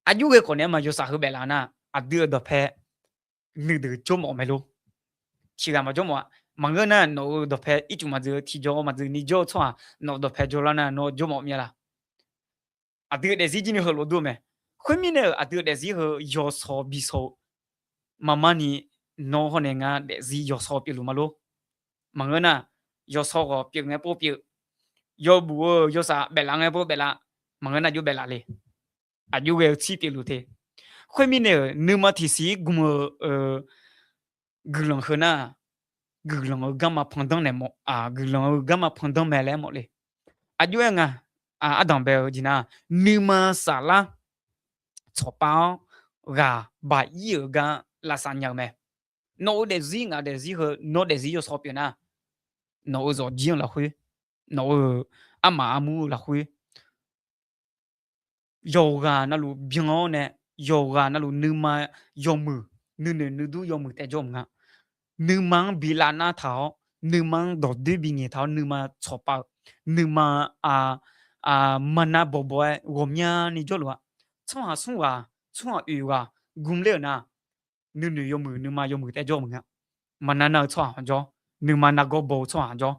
aqjox ghae khawf nae ma yawshaf heu baeflaf nar, aqdui-euq dawqpae nuideuq jawrmawf mae lor. Tiqghaq maqjawr mawf-a. Maqngeur nar, nawq-euq dawqpae ircuf maqdzuif-eu tiqjawr maqdzuif ni jawr-eu tsawrhaq nawq-euq dawqpae jawrlar nar nawr jawrmawf myav la? Aqdui-euq daefzir jir ni heulof dur-eu mae. Khoermirnae-euq aqdui-euq daefzir heu yawsaw bisaw-eu maqmar ni nawr hawr nae ngar daefzir yawsaw pyeufluf ma lor. Maqngeur nar, yawsaw ghawq pyeuf ngae pov pyeuf, yawbuf-eu yawsaf baeflaf ngae pov baeflaf, maqngeur nar jov baeflaf le. Aqjox ghae-eu tsir pyeufluf te. Khoermirnae-euq nuima tiqsiq gm-eu guiqlanq heu nar, guiqlanq-eu garma pandanr naeq mawf, guiqlanq-eu garma pandanr mae laer mawf le. Aqjox-aer nga, ardanq bae-eu jeq nar, nuima saflar tsawqpav-awr ghaq baq ir-euq gar lavsav nya-eu mae. Nawq-euq daefzir ngaq daefzir heu nawr daefzir yawsaw pyeuf nar, nawq-euq zawqjir-anr lafkhoer, nawq-euq armaf armur-eu lafkhoer, yawqghaq navluf byan-awr nae, yawqghaq navluf nuima yawmuiq, nuinoeq nuidur yawmuiq taef jawr mq nga. Nuima-anr bi lavnar taq-awr, nuima-anr dawqdoer bi ngaeq taq-awr, nuima tsawqpav-eu, nuima maqnav bawqbawq-aer ghawqmyani jawrluf-a. Tsawrhaq smr ghaq, tsawrhaq oeq ghaq gmler-euq nar, nuinoeq yawmuiq nuima yawmuiq taef jawr mq nga. Maqnav nar-eu tsawrhaq hawq jawr, nuima nargawr baw-eu tsawrhaq jawr,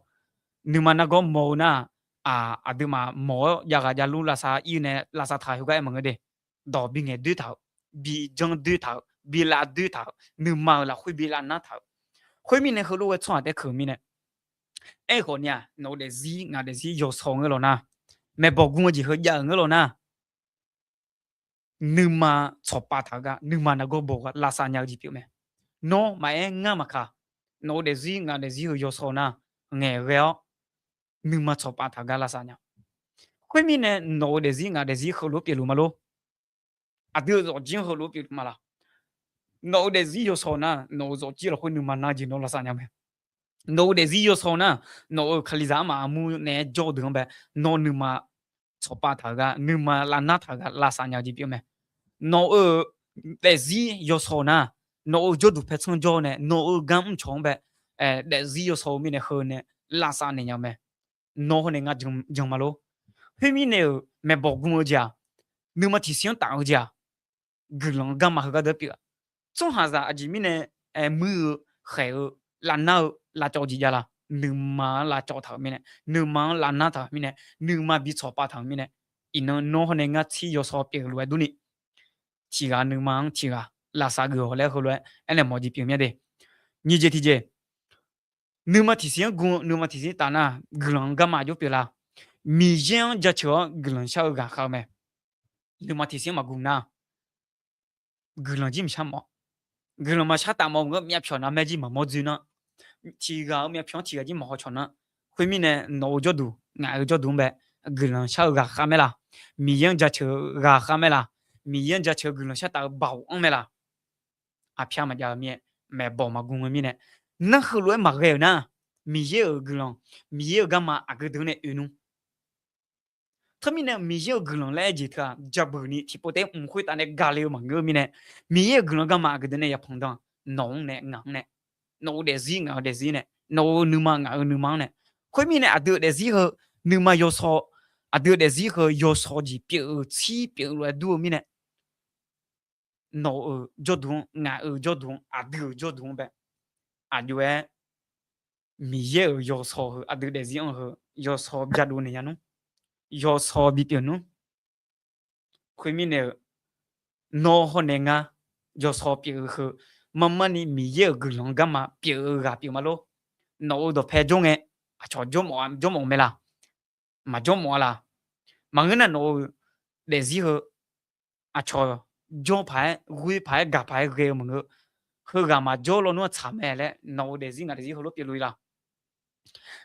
nuima nargawr mawr-eu nar, aqduimaf mawq-awr jav ghaq javlur lavsav ir nae lavsav taq heugar aer maqngeur de. Dawq bi ngaeq doer taq-euq, bi janr doer taq-euq, bi lav doer taq-euq, nuima-euq lafkhoer bi lavnar taq-euq. Khoermirnae heulof-aer tsawrhaq taef keuq mirnae, aerkhawf ni-aq, nawq-eu daefzir ngaq daefzir yawsaw ngeur lawq nar, maeqbawq gm-eu jeq heu jav-euq ngeur lawq nar, nuima tsawqpav taq-eu gar, nuima nargawr baw-eu gar lavsav nya-eu jeq pyeuf mae. Nawr maqaer ngar maqkaq, nawq-eu daefzir ngaq daefzir heu yawsaw nar, ngaeqghae-awr nuima tsawqpav taq-eu gar lavsav nya. Khoermirnae nawq-eu daefzir ngaq daefzir heulof pyeufluf ma lor. Aqdui-euq zawqjir-anr heulof pyeufluf ma laq? Nawq-eu daefzir yawsaw nar, nawq-euq zawqjir lafkhoer nuima nar jeq nawr lavsav nya mae. Nawq-eu daefzir yawsaw nar, nawq-euq kalizaq armaf armur naeq-aer jawr-eu deuq-anr bae, nawr nuima tsawqpav taq-eu gar, nuima lavnar taq-eu gar lavsav nya-eu jeq pyeuf mae. Nawq-euq daefzir yawsaw nar, nawq-euq jawrduq paer tsanr jawr nae nawq-euq gar mrcawq-anr bae, daefzir yawsaw-eu mirnae heu nae lavsav naeq nya-eu mae. Nawr hawr nae ngar jan ma lor. Khoermirnae-euq maeqbawq gm-eu jeq-aq, nuima tiqsiq-anr taf-eu jeq-aq, guiqlanq-eu garma heugar deuq pyeuf-a. Tsawrhaqzaq aqjeq mirnae muir-eu, khaeq-eu, lavnar-eu, lavcawv jeq jav la? Nuima-anr lavcawv taq-euq mirnae, nuima-anr lavnar taq-euq mirnae, nuima bi tsawqpav taq-euq mirnae, iqnan nawr hawr nae ngar tsir yawsaw pyeuf-eu lof-aer durni, tiqghaq nuima-anr tiqghaq lavsav geuf-awq laer heulof-aer aernaeq mawf jeq pyeuf myav de. Nyiq jeq tiqjeq, nuima tiqsiq-anr gm-eu nuima tiqsiq taf nar, guiqlanq-eu garma aqjox pyeuf la? Miqyaer-anr jaceuq-awr guiqlanq shar-eu ghaq khav-eu mae. Nuima tiqsiq-anr maqgm nar, guiqlanq jir maqshar mawf. Guiqlanq maqshar taf mawf-eu ngeur myavpyawq nar maerjir maqmawr dzoer nar, tiqghaq-eu myavpyawq-anr tiqghaq jir maqhaw cawq nar, khoermirnae nawq-euq jawrduq ngaq-euq jawrduq-anr bae guiqlanq shar-eu ghaq khav mae laq? Miqyaer-anr jaceuq-eu ghaq khav mae laq? Miqyaer-anr jaceuq-eu guiqlanq shar taf-eu baoq-anr mae laq? Aqpyar maqjav-eu mirnae, maeqbawq maqgm-eu mirnae, nar heulof-aer maqghae-euq nar, Miqyaer-euq guiqlanq, Miqyaer-euq garma aqgeu deuq-anr nae oe nmr. Teumirnae Miqyaer-euq guiqlanq laer aer jeq teu-aq, jabeuq ni tiqpov taef-aer mq khoertav nae gaq le-eu maqngeur-eu mirnae, Miqyaer-euq guiqlanq garma aqgeu deuq nae yapanq dan, nawq-anr nae ngaq-anr nae, nawq-eu daefzir ngaq-eu daefzir nae, nawq-eu nuima ngaq-eu nuima-anr nae, khoermirnae aqdui-euq daefzir heu nuima yawsaw, aqdui-euq daefzir heu yawsaw jeq pyeuf-eu tsir pyeuf-eu lof-aer dur-eu mirnae, nawq-euq jawrduq-anr, ngaq-euq jawrduq-anr, aqdui-euq jawrduq-anr bae, aqjox-aer Miqyaer-euq yawsaw heu aqdui daefzir-anr heu yawsaw byadov naeq nya nmr. Yawsaw bipyeuf nmr. Khoermirnae-euq, nawr hawr nae ngar yawsaw pyeuf-eu heu, marmar ni Miqyaer-euq guiqlanq garma pyeuf-eu ghaq pyeuf ma lor. Nawq-euq dawqpae jawr ngae, aqcawq jawrmawf, jawrmawf mae laq? Maqjawr mawf-a laq? Maqngeur nar nawq-euq daefzir heu aqcawq jawr paq-aer ghoer paq-aer gaq paq-aer ghae-eu maqngeur. Heughaq maqjawr lawnmr-anr tsaq mae laer nawq-euq daefzir ngaq daefzir heulof pyeufluf-ir laq?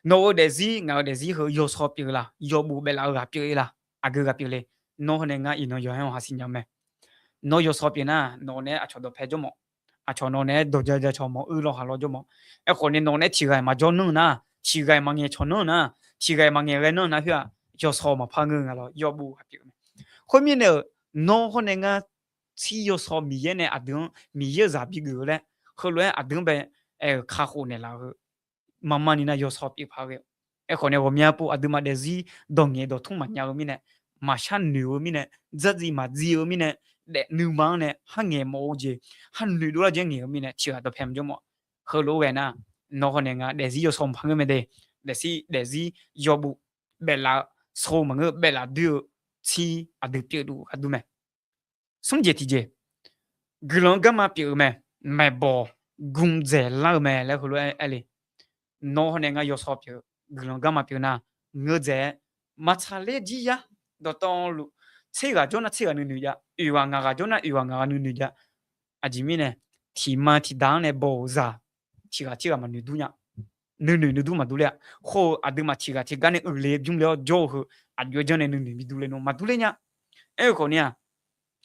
Nawq-euq daefzir ngaq-euq daefzir heu yawsaw pyeuf-eu laq? Yawbuf baeflaf-eu ghaq pyeuf-ir laq? Aqgeu ghaq pyeuf le. Nawr hawr nae ngar iqnan yawqha-anr haq siqnya-eu mae. Nawr yawsaw pyeuf nar, nawq naeq-aer aqcawq dawqpae jawrmawf, aqcawq nawq naeq-aer dawq ja ja cawq mawf, uir law haq law jawrmawf. Aerkhawf ni nawq naeq-aer tiq ghaq-iq maqjawr nanr nar, tiq ghaq-iq maqngaeq cawq nanr nar, tiq ghaq-iq maqngaeq ghae nanr nar, khoer-aq yawsaw maqpar ngeur nga lawr, yawbuf ghaq pyeuf-eu mae. Khoermirnae-euq, nawr hawr nae ngar tsir yawsaw Miqyaer nae aqdui-anr Miqyaer-euq zaq bigeuf-eu laer heulof-aer aqdui-anr bae aer-euq kakhof naeqlaf-eu heu, marmar ni nar yawsaw pyeuf paq ghae-eu. Aerkhawf nae ghawqmya pov aqduimaf daefzir dawq ngaeq dawq tmr maqnya-eu mirnae, maqshar noeq-eu mirnae, dzardziv maqdziv-eu mirnae, daef nuima-anr nae har ngaeq mawf-eu jeq, har noeqdov lar jeq ngaeq-eu mirnae tiq ghaq dawqpae maqjawr mawf. Heulof-aer ghae nar, Nawr hawnae nga daefzir yawsaw maqngeur mae de. Daefzir, daefzir yawbuf baeflaf-eu, saw maqngeur-eu baeflaf doer-eu tsir aqdui pyeufluf aqdui mae. Smr jeq tiqjeq, guiqlanq-eu garma pyeuf-eu mae, maeqbawq gm dzaeqlar-eu mae laer heulof-aer aer le. Nawr hawnae nga yawsaw pyeuf-eu guiqlanq garma pyeuf nar, ngeur dzaeq-aer maqtsaq ler jir yar. Dawqtawvluf tser ghaq jawr nar tser ghaq nuinoeq jav, oeq ghaq ngaq ghaq jawr nar oeq ghaq ngaq ghaq nuinoeq jav. Aqjeq mirnae, tiqma tiqda-anr nae baw-euq zaq tiqghaq tirghaq maqnoeq dur nya. Nuinoeq nuidur maqdur ler-a. Khoer-eu aqduimaf tiqghaq tiqgar nae uiqle bymr le-awr jawr-eu heu, aqjox-aer janr nae nuinoeq bidur ler nmr maqdur ler nya. Aer-eu khawf ni-aq,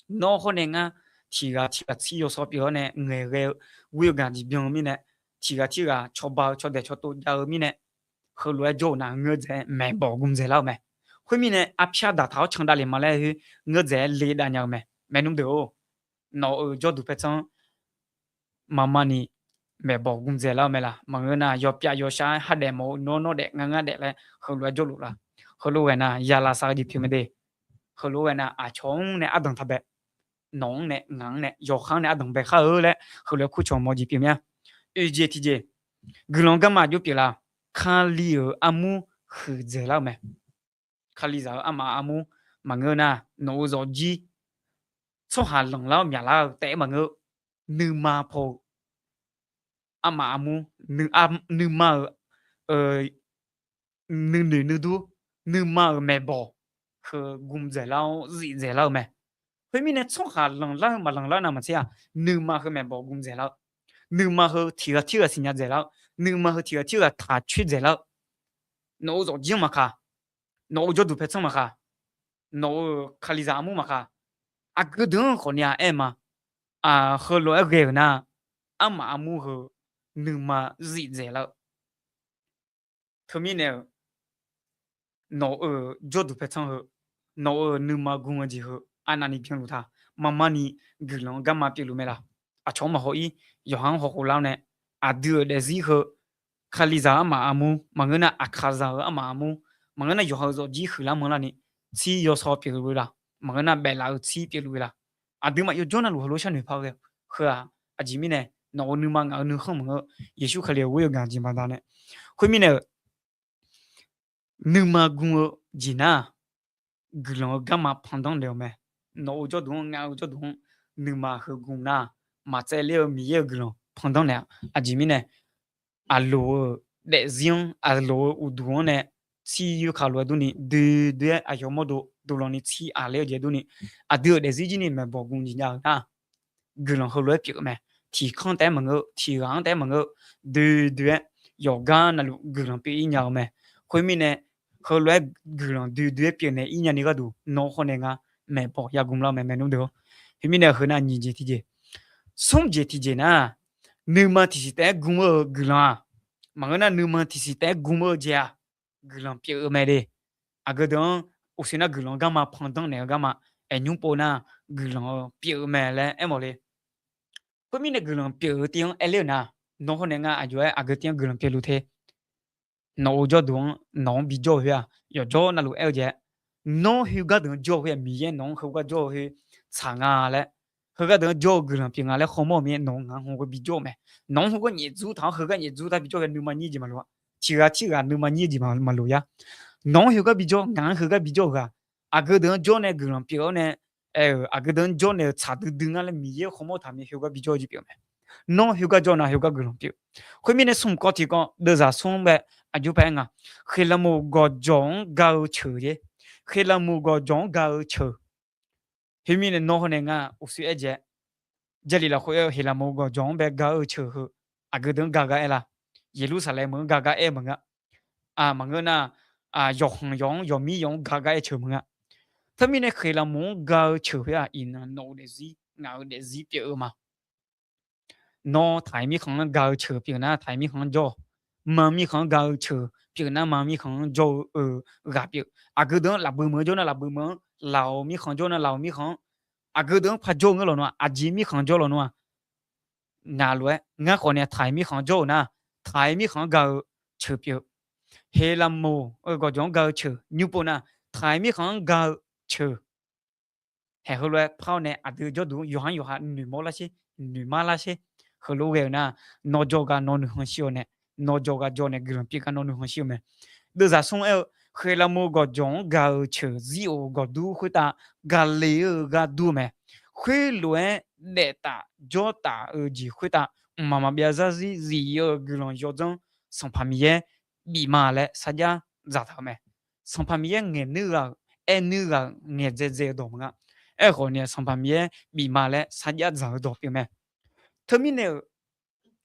nawr hawnae ngar tiqghaq tirghaq tsir yawsaw pyeuf-awr nae ngaeqghae-eu, ghoer-eu gaq jeq byan-eu mirnae, tiqghaq tirghaq cawba-eu cawdaeq cawtov jav-eu mirnae, heulof-aer jawr-euq nar ngeur dzaeq-aer maeqbawq gm dzaeqlar-eu mae. Khoermirnae arpyar daqtaq-awr can davlef ma laer khoer ngeur dzaeq-aer le dav nya-eu mae. Maernmr deuq-or, nawq-euq jawrduq paertsanr-anr maqma ni maeqbawq gm dzaeqlar-eu mae laq. Maqngeur nar yawpyav yawshar-aer ha daef mawf-eu nawr nawr daef ngar ngar daef laer heulof-aer jawrluf laf. Heulof ghae nar yalav sav-eu jeq pyeuf mae de. Heulof ghae nar aqcawq-anr nae ardanq taq bae, nawq-anr nae ngaq-anr nae yawqha-anr nae ardanq bae khar-eu laer heulof-aer kurcawq mawf jeq pyeuf mya. Oeq jeq tiqjeq, guiqlanq garma aqjox pyeuf laf. Kali-euq armur huiqdzaeqlar-eu mae. Kalizaq-eu armaf armur maqngeur nar, nawq-euq zawqjir tsawrhaq lanqlar-awr myaqlar-eu taef-aer maqngeur, nuima paw-eu armaf armur, nuima-euq nuinoeq nuidur, nuima-euq maeqbawq heu gm dzaeqlar-awr zif dzaeqlar-eu mae. Khoermirnae tsawrhaq lanqlar-eu maqlanqlar nar maqtser-aq, nuima heu maeqbawq gm dzaeqlar-eu, nuima heu tiqghaq tirghaq siqnya dzaeqlar-eu, nuima heu tiqghaq tirghaq taqcoer dzaeqlar-eu, nawq-euq zawqjir-anr maqkaq, nawq-euq jawrduq paertsanr maqkaq, nawq-euq kalizaq armur maqkaq, aqgeu deuq-anr khawf ni-a aer ma. Heulof-aer ghae-euq nar, armaf armur heu nuima zif dzaeqlar-eu, teumirnae-euq nawq-euq jawrduq paertsanr heu, nawq-euq nuima gm-eu jeq heu arnavni byanluf ta. Maqma ni guiqlanq-eu garma pyeufluf mae laq. Aqcawq-anr maqhaw-ir, yawqha-anr hawkhof lar-awr nae, aqdui-euq daefzir heu, kalizaq-eu armaf armur maqngeur nar, aqkaqzaq-eu armaf armur maqngeur nar, yawqha-euq zawqjir huiqlar manrlar ni, tsir yawsaw pyeufluf-eu laq. Maqngeur nar, baeflaf-eu tsir pyeufluf-eu laq. Aqduimaf yawjawr navluf heulof sharnoeq par-eu ghae-eu heu-aq, aqjeq mirnae nawq-euq nuima ngaq-euq nuikhanr maqngeur-eu, Yeqsur Kali-euq ghoer-eu gaq jeq baqdanae. Khoermirnae-euq nuima gm-eu jeq nar-aq, guiqlanq-eu garma pandanr naeq-euq mae. Nawq-euq jawrduq-anr, ngaq-euq jawrduq-anr, nuima heu gm nar-aq, maqtsaevler-eu Miqyaer-euq guiqlanq pandanr naeq-a. Aqjeq mirnae, aqloq-euq daefzir-anr, aqloq-euq uqduq-anr nae, tsir yoerkaq lof-aer durni doe doe-aer aqyawf mawrdo dovlanni tsir aqler-eu jeq durni, aqdui-euq daefzir jir ni maeqbawq gm jeq nya-eu nar-aq, guiqlanq heulof-aer pyeuf-eu mae. Tiqkanr taef-aer maqngeur-eu, tiqghaq-anr taef-aer maqngeur-eu, doe doe-aer yawqgar navluf guiqlanq pyeuf-ir nya-eu mae. Khoermirnae, heulof-aer guiqlanq doe doe-aer pyeufnaeq-ir nyani gharduq nawr hawnae nga maeqbawq yagm lar-eu mae, maernmr deuq-or. Khoermirnae heu nar nyiq jeq tiqjeq, smr jeq tiqjeq nar, nuima tiqsiq taef-aer gm-eu guiqlanq-aq, maqngeur nar nuima tiqsiq taef-aer gm-eu jeq-aq, guiqlanq pyeuf-eu mae de. Aqgeu deuq-anr uqshoe nar guiqlanq garma pandanr naeq-eu garma, aer nymr pov nar guiqlanq-eu pyeuf-eu mae laer aermawf le. Khoermirnae guiqlanq pyeuf-eu tiv-anr aerler-eu nar, nawr hawnae nga aqjox-aer aqgeu tiv-anr guiqlanq pyeufluf te. Nawq-euq jawrduq-anr nawq-anr bijawr-eu khoer-aq, yawqjawr navluf aer-eu jeq-aer, nawr khoergar deuq-anr jawr-eu khoer-aq, Miqyaer nawq-anr heugar jawr-eu khoer tsaq nga laer, heugar deuq-anr jawr-eu guiqlanq pyeuf nga laer khawmawr-eu mirnae nawq-anr ngaq-anr heugar bijawr-eu mae. Nawq-anr heugar nyaef dzur taq-awr heugar nyaef dzur taq bijawr-eu nuima nyir jeq maqloq-a. Tiqghaq tirghaq nuima nyir jeq maqloq ya. Nawq-anr heugar bijawr, ngaq-anr heugar bijawr-eu ghaq, aqgeu deuq-anr jawr nae guiqlanq pyeuf-awr nae, aer-euq aqgeu deuq-anr jawr naeq-eu tsaq duidui ngar laer Miqyaer-anr khawmawr taq mir khoergar bijawr-eu jeq pyeuf mae. Nawr khoergar jawr nar khoergar guiqlanq pyeuf. Khoermirnae smr kawv tiqkawv deuvzaq smr-anr bae aqjox paq-aer nga, Kheqlaqmoq gawqjawq-anr ga-eu ceuq jeq. Kheqlaqmoq gawqjawq-anr ga-eu ceuq. Khoermirnae nawr hawnae nga uqshoe aer jeq-aer, Jarlif lafkhoer aer-eu Kheqlaqmoq gawqjawq-anr bae ga-eu ceuq heu, aqgeu deuq-anr ga gar aer la? Yeqlursaqlaeq meuq-anr ga gar aer maqngeur. Maqngeur nar, yawqkhanq yawq-anr yawqmir yawq-anr ga gar aer ceuq maqngeur. Teumirnae Kheqlaqmoq-anr ga-eu ceuq khoer-aq, iqnan nawq-euq daefzir ngaq-euq daefzir pyeuf-eu ma. Nawr taq-iq mirkhanq-anr ga-eu ceuq pyeuf nar taq-iq mirkhanq-anr jawr-awq. Ma mirkhanq-anr ga-eu ceuq pyeuf nar ma mirkhanq-anr jawr-eu ghaq pyeuf. Aqgeu deuq-anr lafbui meuq-anr jawr nar lafbui meuq-anr, laf-awq mirkhanq jawr nar laf-awq mirkhanq-anr, aqgeu deuq-anr par jawr-eu ngeur lawnmr-aq, aqjeq mirkhanq jawr lawnmr-aq, ngaq lof-aer ngar khawf nae taq-iq mirkhanq-anr jawr-euq nar, taq-iq mirkhanq-anr ga-eu ceuq pyeuf. Kheqlaqmoq-eu gawqjawq-anr ga-eu ceuq nymr pov nar, taq-iq mirkhanq-anr ga-eu ceuq. Haeq heulof-aer par-awr nae aqdui jawrduq yawqha-anr yawqha noeqmawr lar sher, noeqmar lar sher. Heulof ghae-euq nar, nawr jawr gar nawr nuikhanr shir-awr nae, nawr jawr gar jawr nae guiqlanq pyeuf gar nawr nuikhanr shir-eu mae. Deuvzaq smr aer-eu, khaeqlaqmo gawqjawq-anr gaq-euq ceuq zir-euq gawqdur khoertav gaqle-eu ghardur-eu mae. Khoerlof-aer daef taf jawr taf-eu jeq khoertav mqmaq maqbyav zarzir zif-eu guiqlanq yawdzanr Sanqpaq Miqyaer bif ma laer sarjax dzaqtaq-eu mae. Sanqpaq Miqyaer ngaeqnuir ghaq-euq, aernuir ghaq-euq, ngaeqdzae dzae-eu dawq maqnga. Aerkhawf ni-aq, Sanqpaq Miqyaer bif ma laer sarjax dzaq-eu dawq pyeuf mae. Teumirnae-euq,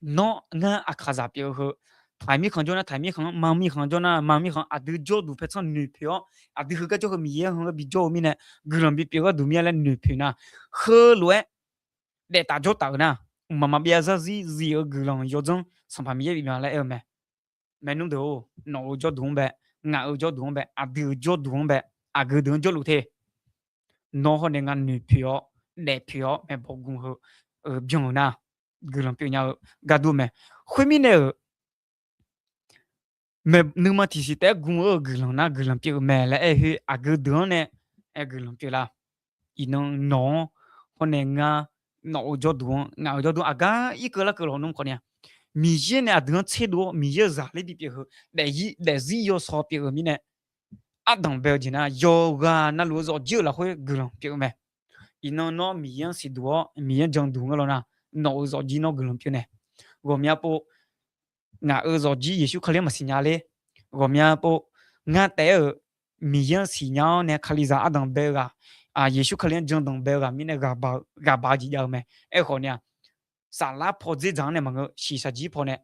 nawr ngar aqkaqzaq pyeuf-eu heu, taq mirkhanq jawr nar taq mirkhanq-anr, ma mirkhanq jawr nar ma mirkhanq, aqdui jawrduq paertsanr noeqpoeq-awr, aqdui heugar jawr heu Miqyaer-anr heu-anr bi jawr-eu mirnae, guiqlanq bif pyeuf gharduq mir-a laer noeqpoeq nar, heulof-aer daef taf jawr taf-euq nar, mqmaq maqbyav zarzir zif-eu guiqlanq yawdzanr Sanqpaq Miqyaer bif ma laer aer-eu mae. Maernmr deuq-or, nawq-euq jawrduq-anr bae, ngaq-euq jawrduq-anr bae, aqdui-euq jawrduq-anr bae, aqgeu deuq-anr jawrluf te. Nawr hawr nae ngar noeqpoeq-awr, daefpoeq-awr, maeqbawq gm heu byan-euq nar, guiqlanq pyeuf nya-eu ghardur mae. Khoermirnae-euq, nuima tiqsiq taef-aer gm-eu guiqlanq nar guiqlanq pyeuf-eu mae laer aer khoer, aqgeu deuq-anr nae aer guiqlanq pyeuf lar. Iqnan nawq-anr hawr nae ngar, nawq-euq jawrduq-anr, ngaq-euq jawrduq aqgar irkeuv larkeuv lawnmr khawf ni-aq, Miqyaer nae aqdui-anr tserdov-awr Miqyaer-euq zaqler bipyeuf heu, daefzir yawsaw pyeuf-eu mirnae, ardanq bae-eu jeq nar yawqghaq navluf-eu zawqjir-euq lafkhoer guiqlanq pyeuf-eu mae. Iqnan nawr Miqyaer-anr siqduq-awr Miqyaer-anr janduq ngeur law nar, nawq-euq zawqjir nawr guiqlanq pyeuf nae. Ghawqmya pov, ngaq-euq zawqjir Yeqsur Kali-anr maqsiq nya ler. Ghawqmya pov, ngar taef-aer-euq Miqyaer-anr siqnya-awr nae Kalizaq ardanq bae-eu ghaq, Yeqsur Kali-anr jandanq bae-eu ghaq mirnae ghaqbaq jeq jav-eu mae. Aerkhawf ni-aq, saflar paw dzerdzaq-anr nae maqngeur, shiqshaq jir paw nae,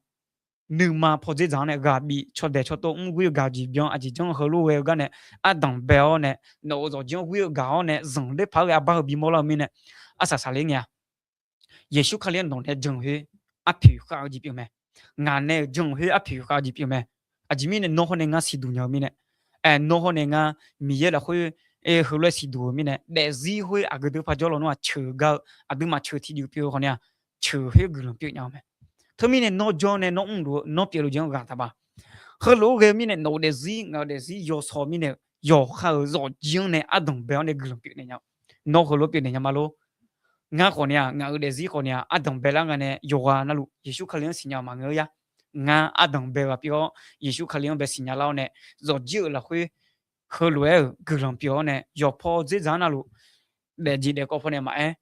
nuima paw dzerdzaq-anr nae ghaq bif, caw daeq caw tov mr, ghoer-eu gaq jeq byan, aqjeq janr heulof ghae-eu gar nae ardanq bae-awr nae, nawq-euq zawqjir-anr ghoer-eu gaq-awr nae zanqler paq-aer ghae arbar heu bimawr lar-eu mirnae, arsaq saqler ngae-a. Yeqsur Kali-anr nawq nae jan khoer arpoeq khav-eu jeq pyeuf mae. Ngaq nae-euq jan khoer arpoeq khav-eu jeq pyeuf mae. Aqjeq mirnae nawr hawr nae ngar siqduq nya-eu mirnae, nawr hawr nae ngar Miqyaer lafkhoer heulof-aer siqduq-euq mirnae, daefzir khoer aqgeu deuq par jawr lawnmr-aq ceuq gar-eu, aqduimaf ceuq tiqjuif pyeuf-eu khawf ni-aq, ceuq khoer guiqlanq pyeuf nya-eu mae. Teumirnae nawr jawr nae nawr mrluf-eu nawr pyeufluf jeq-anr ghaq taq ba. Heulof-aer ghae-eu mirnae nawq-euq daefzir ngaq-euq daefzir yawsaw mirnae-euq yawqha-euq zawqjir-anr nae ardanq bae-awr nae guiqlanq pyeuf naeq nya-eu. Nawr heulof pyeuf naeq nya ma lor. Ngar khawf ni-aq, ngaq-euq daefzir khawf ni-aq, ardanq bae lar nga nae yawqghaq navluf Yeqsur Kali-anr siqnya-eu maqngeur-a. Ngar ardanq bae ghaq pyeuf-awr Yeqsur Kali-anr bae siqnya lar-awr nae, zawqjir-euq lafkhoer heulof-aer-euq guiqlanq pyeuf-awr nae, yawqpaw dzerdzaq-anr navluf daefjeq daefkawv paw nae maqaer,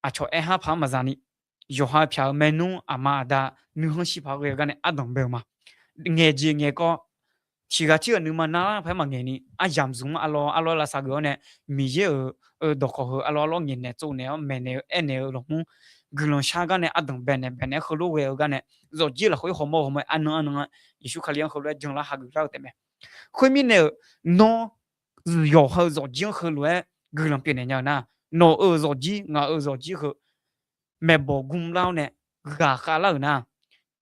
aqcawq aer har paq-anr maqza ni, yawqha pyaq-eu maernmr aqma aqda nuikhanr shir paq-aer ghae-eu gar nae ardanq bae-eu ma. Ngaeq jeq ngaeq kawv, tiq ghaq tir ghaq nuima narlar paq-aer maqngaeq ni, aryamq zmq-anr arlawr arlawr lavsav geuf-awr nae, Miqyaer-euq dawqkawq heu arlawr arlawr ngaeqnaeq tsovnaeq-awr maeqnaeq-eu aernaeq-eu lafmur, guiqlanq shar gar nae ardanq bae naeq bae naeq-aer heulof ghae-eu gar nae, zawqjir lafkhoer hawmawr hawmawr-aer arnan arnan-aer Yeqsur Kali-anr heulof-aer janlar hageuf lar-eu taef mae. Khoermirnae-euq, nawr yawqha-euq zawqjir-anr heulof-aer guiqlanq pyeuf naeq nya-eu nar, nawq-euq zawqjir ngaq-euq zawqjir heu maeqbawq gm lar-awr nae ghaqkhav lar-euq nar,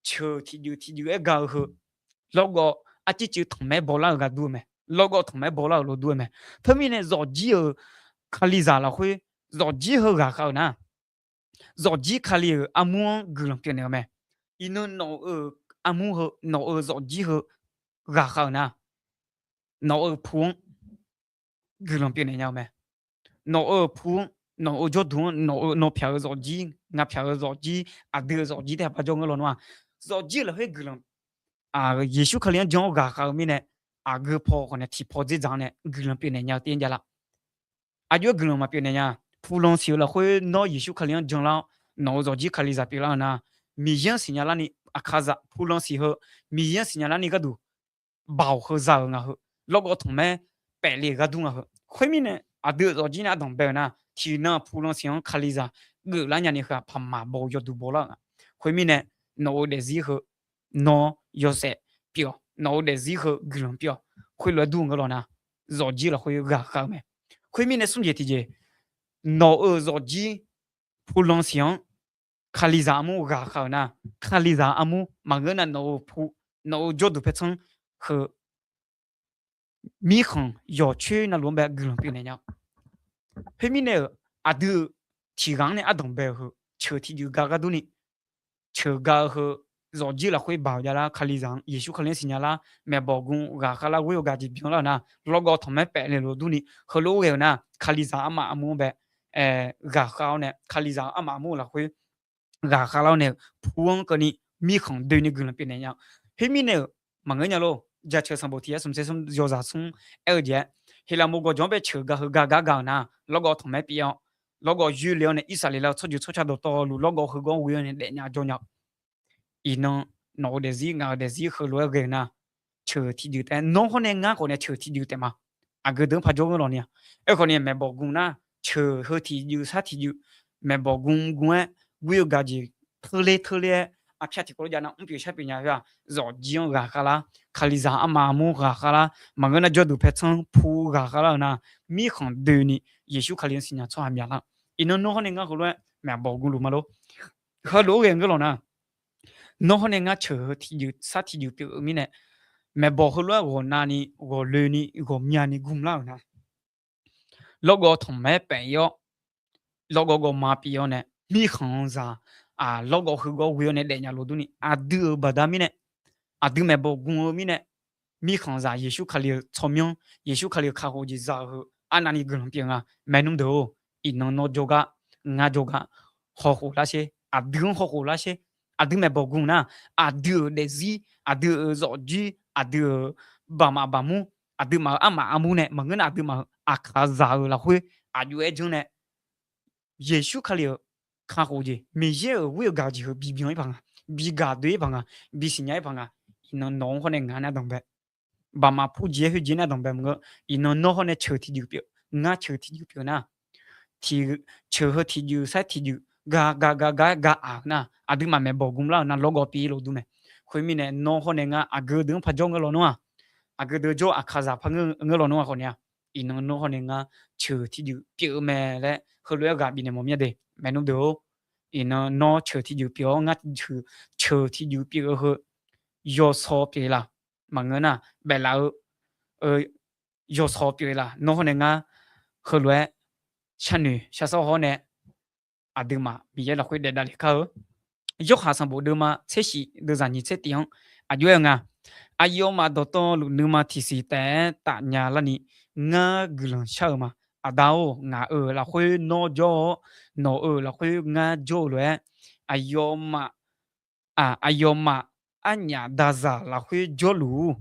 ceuq tiqjuif tiqjuif-aer ga-eu heu, lawrgawv arcir cuiv tanqmaer bawlar-euq ghardur-eu mae. Lawrgawv tanqmaer bawlar-euq lof dur-eu mae. Teumirnae zawqjir-euq Kalizaq lafkhoer zawqjir heu ghaqkhav-euq nar, zawqjir Kali-euq armur-anr guiqlanq pyeuf naeq-eu mae. Iqnan nawq-euq armur heu, nawq-euq zawqjir heu ghaqkhav-euq nar, nawq-euq pu-anr guiqlanq pyeuf naeq nya-eu mae. Nawq-euq pu-anr, nawq-euq jawrduq-anr, nawq-eu, nawq pyaq-eu zawqjir, ngaq pyaq-eu zawqjir, aqdui-euq zawqjir taef-aer par jawr ngeur lawnmr-aq, zawqjir lafkhoer guiqlanq, Yeqsur Kali-anr jan-awr ghaqkhav-eu mirnae, aqgeu paw khawf nae tiqpaw dzerdzaq-anr nae guiqlanq pyeuf naeq nya-eu tir-anr javlar. Aqjox-aer guiqlanq maqpyeuf naeq nya. Pulan siq-eu lafkhoer nawr Yeqsur Kali-anr janlar-awr, nawq-euq zawqjir Kalizaq pyeuflar-eu nar, Miqyaer-anr siqnya larni aqkazaq pulan siq heu, Miqyaer-anr siqnya larni gharduq baoq heu za-euq nga heu, lawrgawv tanqmaer paefle-euq ghardur nga heu. Khoermirnae aqdui-euq zawqjir nae ardanq bae-euq nar, tiqnan pulan siq-anr Kalizaq geuflar nyani heu-aq paqmaq baw yawduq bawlar-euq nga. Khoermirnae nawq-euq daefzir heu nawr yawshaef pyeuf-awq, nawq-euq daefzir heu guiqlanq pyeuf-awq. Khoerlof-aer dur ngeur law nar, zawqjir lafkhoer ghaqkhav-eu mae. Khoermirnae smr jeq tiqjeq, nawq-euq zawqjir pulan siq-anr Kalizaq armur ghaqkhav-euq nar, Kalizaq armur maqngeur nar, nawq-euq pu, nawq-euq jawrduq paertsanr heu mirkhanq yawqcoer navluf-anr bae guiqlanq pyeuf naeq nya. Khoermirnae-euq aqdui-euq tiqghaq-anr nae ardanq bae-eu heu ceuq tiqjuif ga ghardur ni, ceuq ga-eu heu zawqjir lafkhoer baoq javlar, Kalizaq-anr, Yeqsur Kali-anr siqnya lar, maeqbawq gm ghaqkhav lar, ghoer-eu gaq jeq byanlar-euq nar, lawrgawv tanqmaer paefle lof dur ni, heulof-aer ghae-euq nar, Kalizaq armaf armur-anr bae ghaqkhav-awr nae, Kalizaq armaf armur-eu lafkhoer ghaqkhav lar-awr nae-euq pu-anr keuvni mirkhanq doeni guiqlanq pyeufnaeq nya-eu. Khoermirnae-euq maqngeur nya lor. Jaceuq sanqbof tiq yar smq tser smr yawzaq smr aer-eu jeq-aer, heqlaqmoq gawqjawq-anr bae ceuq gaq heu gaq gar gaq-euq nar, lawrgawv tanqmaer pyeuf-awr, lawrgawv yoerle-awr nae Irsaqleqlav-eu tsawrjeuq tsawrca dawqtawvluf lawrgawv heu gawr ghoe-awr nae daefnya jawr nya-eu. Iqnan nawq-eu daefzir ngaq-euq daefzir heulof-aer ghae-eu nar, ceuq tiqdeuq taef-aer nawr hawr nae ngar khawf nae ceuq tiqdeuq taef ma. Aqgeu deuq-anr par jawr ngeur lawq ni-a. Aerkhawf ni maeqbawq gu nar, ceuq heu tiqdeuq sar tiqdeuq maeqbawq gu gu-aer, ghoer-eu gaq jeq teurler teurler-aer, arpyar tiqkawv lof jav nar mr pyeuf shar pyeuf nya khoer-aq, zawqjir-anr ghaqkhav lar, Kalizaq armaf armur ghaqkhav lar, maqngeur nar jawrduq paertsanr pu ghaqkhav lar-eu nar, mirkhanq doeni Yeqsur Kali-anr siqnya tsawrhaq myaq lar. Iqnan nawr hawr nae ngar heulof-aer maeqbawq gu luf ma lor. Heulof-aer ghae ngeur lawq nar, nawr hawr nae ngar ceuq heu tiqdeuq sar tiqdeuq pyeuf-eu mirnae, maeqbawq heulof-aer ghawqnavni ghawqloeni ghawqmyani gmlar-euq nar, lawrgawv tanqmaer paef-ir-awr, lawrgawv gawvma pyeuf-awr nae, mirkhanq-eu zaq lawrgawv heu gawr ghoe-awr nae daefnya lof durni, aqdui-euq baqda mirnae, aqdui maeqbawq gu-eu mirnae, mirkhanq zaq Yeqsur Kali-euq tsawrmyanr, Yeqsur Kali-euq kakhof jeq za-eu heu arnavni guiqlanq pyeuf nga. Maernmr deuq-or, iqnan nawr jawrgar, ngar jawrgar, hawkhof lar sher, aqdui-anr hawkhof lar sher. Aqdui maeqbawq gu nar, aqdui-euq daefzir, aqdui-euq zawqjir, aqdui-euq baqmaf baqmur, aqduimaf-euq armaf armur nae maqngeur nar aqduimaf-euq aqkaqzaq-euq lafkhoer aqjox-aer janr nae, Yeqsur Kali-euq kakhof jeq, Miqyaer-euq ghoer-eu gaq jeq heu bibyan-ir paq nga, bigaq doe-ir paq nga, bisiqnya-ir paq nga. Iqnan nawq-anr hawr nae ngaq nae ardanqbae, baqmaf pur jeq-aer khoerjeq nae ardanqbae maqngeur. Iqnan nawr hawr nae ceuq tiqdeuq pyeuf, ngar ceuq tiqdeuq pyeuf nar, tiq, ceuq heu tiqdeuq sar tiqdeuq gaq gaq gaq gaq-aer gaq-aq nar, aqduimaf maeqbawq gmlar-euq nar lawrgawv pyeuf-ir lof dur mae. Khoermirnae nawr hawr nae ngar aqgeu deuq-anr par jawr ngeur lawq nar-aq, aqgeu deuq jawr-eu aqkaqzaq par ngeur lawq nar-aq khawf ni-a, iqnan nawr hawr nae ngar ceuq tiqdeuq pyeuf-eu mae laer heulof-aer ghaq bifnaeq mawf mir-a de. Maernmr deuq-or, iqnan nawr ceuq tiqdeuq pyeuf-awr ngar ceuq tiqdeuq pyeuf-eu heu yawsaw pyeuf-ir la? Maqngeur nar baeflaf-eu yawsaw pyeuf-ir la? Nawr hawr nae ngar heulof-aer sharnoeq sharsawr hawr nae aqduimaf Miqyaer lafkhoer daef davlef kar-eu. Yorhaq sanqbof deuvma tser shif deuvzaq nyiq tser tif-anr aqjox-aer-eu nga, aqyawfmaf dawqtawvluf nuima tiqsiq taef-aer tafnya larni ngar guiqlanq shar-eu ma. Aqda-or, ngaq-euq lafkhoer nawr jawr-awr, nawq-euq lafkhoer ngar jawr-eu lof-aer, aqyawfmaf aqyawfmaf arnyaf dazaq lafkhoer jawrluf-ur.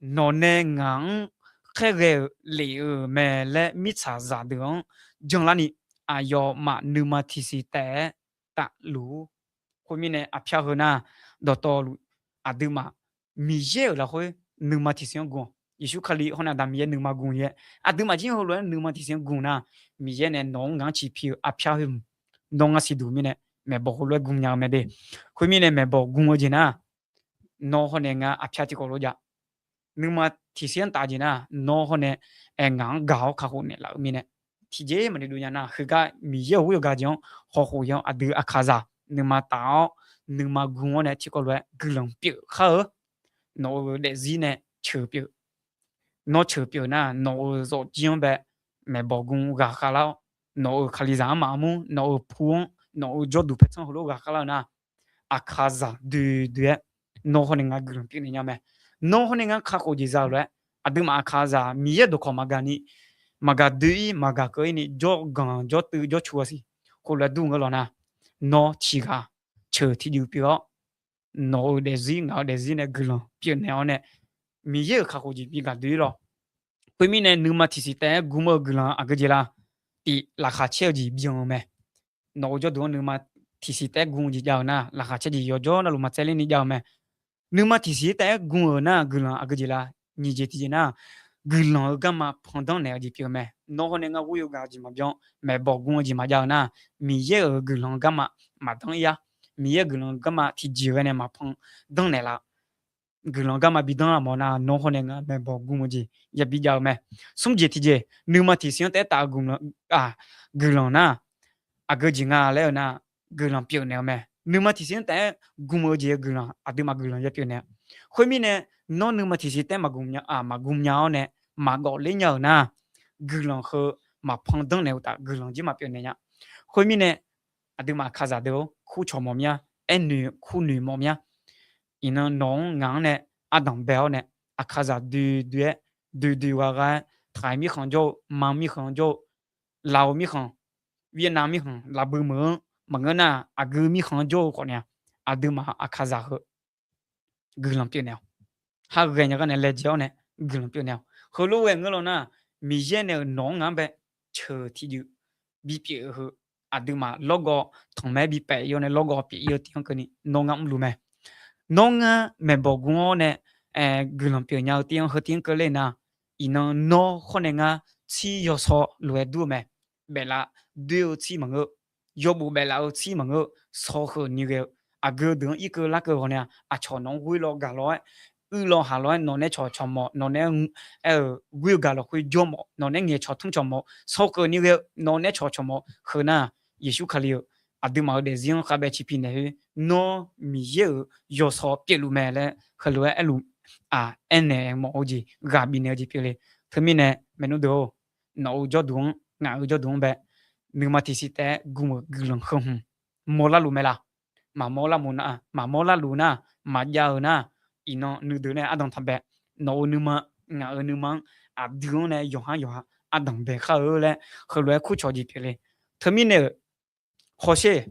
Nawq nae ngaq-anr khaerghae-euq lef-euq mae laer mirtsaqzaq deuq-anr janlarni, aqyawfmaf nuima tiqsiq taef-aer tafluf-ur. Khoermirnae aqpyar heu nar, dawqtawvluf aqduimaf Miqyaer-euq lafkhoer nuima tiqsiq-anr gu-awq. Yeqsur Kali hawr nae Aqda Miqyaer nuima gu-aer, aqduimaf jir heulof-aer nuima tiqsiq-anr gu nar, Miqyaer nae nawq-anr ngaq-anr ciqpir-eu aqpyar khoer mq, nawr ngar siqduq mirnae maeqbawq heulof-aer gmnya-eu mae de. Khoermirnae maeqbawq gu-eu jeq nar, nawr hawr nae ngar aqpyar tiqkawv lof jav. Nuima tiqsiq-anr taf jeq nar, nawr hawr nae aer ngaq-anr gaq-awr kakhof naeqlaf-eu mirnae, tiqjeq maqnoeq dov nya nar, heugar Miqyaer-euq ghoer-eu gaq jeq-anr hawkhof-ir-awr aqdui aqkaqzaq nuima taf-awr, nuima gu-awr nae tiqkawv lof-aer guiqlanq pyeuf khar-eu. Nawq-euq daefzir nae ceuq pyeuf. Nawr ceuq pyeuf nar, nawq-euq zawqjir-anr bae maeqbawq gu ghaqkhav lar-awr, nawq-euq kalizaq armaf armur, nawq-euq pu-anr, nawq-euq jawrduq paertsanr heulof ghaqkhav lar-eu nar, aqkaqzaq doe doe-aer nawr hawr nae ngar guiqlanq pyeuf naeq nya mae. Nawr hawr nae ngar kakhof jeq za-eu lof-aer, aqduimaf aqkaqzaq Miqyaer dawqkawq maqgaq ni, maqgaq doe-ir maqgaq keuv-ir ni jawrganq jawrtuiv jawrcu-a siq. Khoerlof-aer dur ngeur lawq nar, nawr tiqghaq ceuq tiqjuif pyeuf-awr, nawq-euq daefzir ngaq-euq daefzir nae guiqlanq pyeuf naeq-awr nae, Miqyaer-euq kakhof jeq bigaq doe-ir lawq. Khoermirnae nuima tiqsiq taef-aer gm-eu guiqlanq aqgeu jeq la? Tif laqkhaq caer-eu jeq byan-eu mae. Nawq-euq jawrduq-anr nuima tiqsiq taef-aer gm-eu jeq jav-eu nar, laqkhaq caer jeq yawqjawr navluf maqtsaevler ni jav-eu mae. Nuima tiqsiq taef-aer gm-euq nar guiqlanq aqgeu jeq la? Nyiq jeq tiqjeq nar, guiqlanq-eu garma pandanr naeq-eu jeq pyeuf-eu mae. Nawr hawr nae ngar ghoer-eu gaq jeq maqbyan, maeqbawq gm-eu jeq maqjav-eu nar, Miqyaer-euq guiqlanq-eu garma maqdanr-ir-ar. Miqyaer-euq guiqlanq-eu garma tiqjeq ghae nae maqpandanr naeq laf. Guiqlanq garma bidanr lamawf nar, nawr hawr nae ngar maeqbawq gm-eu jeq yabi jav-eu mae. Smr jeq tiqjeq, nuima tiqsiq-anr taef-aer taf-eu guiqlanq nar, aqgeu jeq nga laer-eu nar, guiqlanq pyeuf naeq-eu mae. Nuima tiqsiq-anr taef-aer gm-eu jeq-eu guiqlanq aqduimaf guiqlanq yapyeuf naeq-a. Khoermirnae, nawr nuima tiqsiq taef-aer maqgm nya-awr nae maqgawf ler nya-euq nar, guiqlanq heu maqpandanr naeq-eu uqtaf guiqlanq jir maqpyeuf naeq nya. Khoermirnae, aqduimaf aqkaqzaq deuq-or, kurcawq mawf mir-a. Aernoeq kurnoeq mawf mir-a. Iqnan nawq-anr ngaq-anr nae ardanq bae-awr nae, aqkaqzaq doe doe-aer, doe doe gha gha-aer, Taqhaiq mirkhanq jawr-eu, Manq mirkhanq jawr-eu, Laqoq mirkhanq, Vietnam mirkhanq, lafbui meuq-anr maqngeur nar, aqgeu mirkhanq-anr jawr-eu khawf naeq-a. aqduimaf aqkaqzaq heu guiqlanq pyeufnaeq-awq. Haghae nya gar nae laejae-awr nae guiqlanq pyeufnaeq-awq. Heulof ghae ngeur law nar, Miqyaer nae-euq nawq-anr ngaq-anr bae ceuq tiqjuif bipyeuf-eu heu, aqduimaf lawrgawv tanqmaer bipaef ir-awr nae lawrgawv pyeuf ir-eu tiv-anr keuvni nawr ngar mrluf mae. Nawr ngar maeqbawq gu-awr nae guiqlanq pyeuf nya-eu tiv-anr heu tiv-anr keuvle nar, iqnan nawr khawr nae ngar tsir yawsaw lof-aer dur-eu mae. Baeflaf doer-eu tsir maqngeur, yawbof baeflaf-eu tsir maqngeur, saw heu ni ghae-eu aqgeu deuq-anr irkeuv larkeuv ghawq nae-aq, aqcawq nawq-anr ghoer law gaq law-aer, uir law haq law-aer nawq nae cawq cawq mawf, nawq nae-aer ghoer-eu gaq lafkhoer jawr mawf, nawq nae ngaeq cawq tmr cawq mawf, saw heu ni ghae-eu nawq nae cawq cawq mawf heu nar, Yeqsur Kali-euq aqduimaf-euq daefzir-anr khavbae ciqpiq naeq-aer, nawr Miqyaer-euq yawsaw pyeufluf mae laer heulof-aer aerluf, aq, aernaeq mawf-eu jeq ghaq bifnaeq-eu jeq pyeuf le. Teumirnae maernmr deuq-or, nawq-euq jawrduq-anr ngaq-euq jawrduq-anr bae nuima tiqsiq taef-aer gm-euq guiqlanq heu hmq mawrlar luf mae laq? Maqmawr lar luf nar, maqmawr lar luf nar, maqjav-euq nar, iqnan nuideuq nae ardanq taqbae. Nawq-euq nuima, ngaq-euq nuima-anr aqdui-anr nae yawqhar yawqha ardanq bae khar-eu laer heulof-aer kurcawq jeq pyeuf le. Teumirnae-euq hawsher,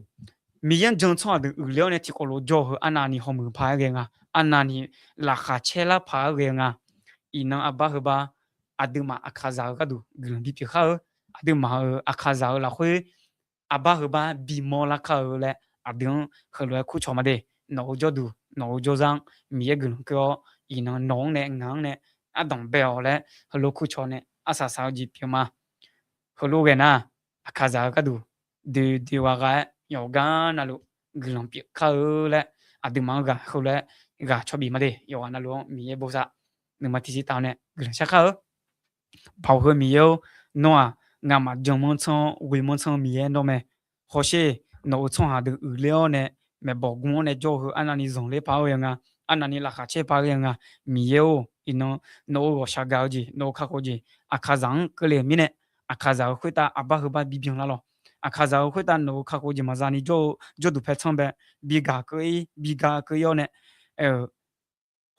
Miqyaer-anr jan tsawrhaq deuq uiqler-awr nae tiqkawv lof jawr-eu heu arnavni hawmuiq paq-aer ghae nga, arnavni laqkhaq caer lar paq-aer ghae-eu nga. Iqnan arbar heubar aqduimaf aqkaqzaq-eu gharduq guiqlanq bipyeuf khar-eu, aqduimaf-euq aqkaqzaq-eu lafkhoer arbar heubar bimawr lar kar-eu laer aqdui-anr heulof-aer kurcawq ma de. Nawq-euq jawrduq nawq-euq jawrzar-anr Miqyaer guiqlanq keuv-awr, iqnan nawq-anr nae ngaq-anr nae ardanq bae-awq laer heulof kurcawq nae arsaq saq-eu jeq pyeuf ma. Heulof ghae nar, aqkaqzaq-eu gharduq doe doe ghaq ghaq-aer yawqgar navluf guiqlanq pyeuf kar-eu laer aqduimaf-anr ghaq heulof-aer ghaq cawbif ma de. Yawqghaq navluf-anr Miqyaer bosav nuima tiqsiq taf-awr nae guiqlanq shar kar-eu. Baoq heu Miqyaer-or, nawr-aq, ngamaf jan manr tsanr-awr ghoe manr tsanr-eu Miqyaer nawr mae. Hawsher, nawq-euq tsawrhaq deuq uiqler-awr nae maeqbawq gu-awr nae jawr-eu heu arnavni zanqler paq-aer ghae-eu nga, arnavni laqkhaq caer paq-aer ghae-eu nga. Miqyaer-or, iqnan nawq-euq ghawqshaq gaq-eu jeq, nawq-euq kakhof jeq, aqkaqzaq-anr keuvle-euq mirnae, aqkaqzaq-euq khoertav arbar heubar bibyan lar lawq. Aqkaqzaq-euq khoertav nawq-euq kakhof jeq maqza ni jawr-eu jawrduq paer tsanr bae, bigaq keuv-ir bigaq keuv-ir-awr nae,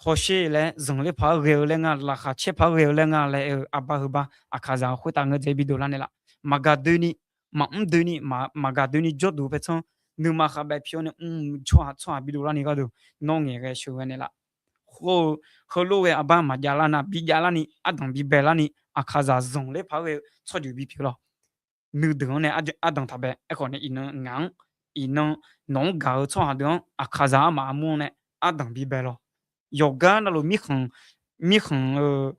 hawsher laer zanqler paq-aer ghae-eu laer nga, laqkhaq caer paq-aer ghae-eu laer nga laer aer-eu arbar heubar aqkaqzaq-euq khoertav ngeur dzae bidov larnaeq laf. Maqgaq doeni, maqmr doeni, maqgaq doeni jawrduq paer tsanr, nuima khavbae pi-awr nae mr tsawrhaq tsawrhaq bidov larni gharduq nawr ngaeqghae sheuqghae naeq laf. Khoer-eu, heulof ghae arbar maqjav lar nar, bijav larni ardanq bibae larni aqkaqzaq zanqler paq-aer ghae-eu tsawrjeuq bipyeuf lawq. Nuideuq-anr nae ardanq taqbae. Aerkhawf nae iqnan ngaq-anr, iqnan nawq-anr gaq-eu tsawrhaq deuq-anr aqkaqzaq armaf armur-anr nae ardanq bibae lawq. Yawqgar navluf mirkhanq, mirkhanq-eu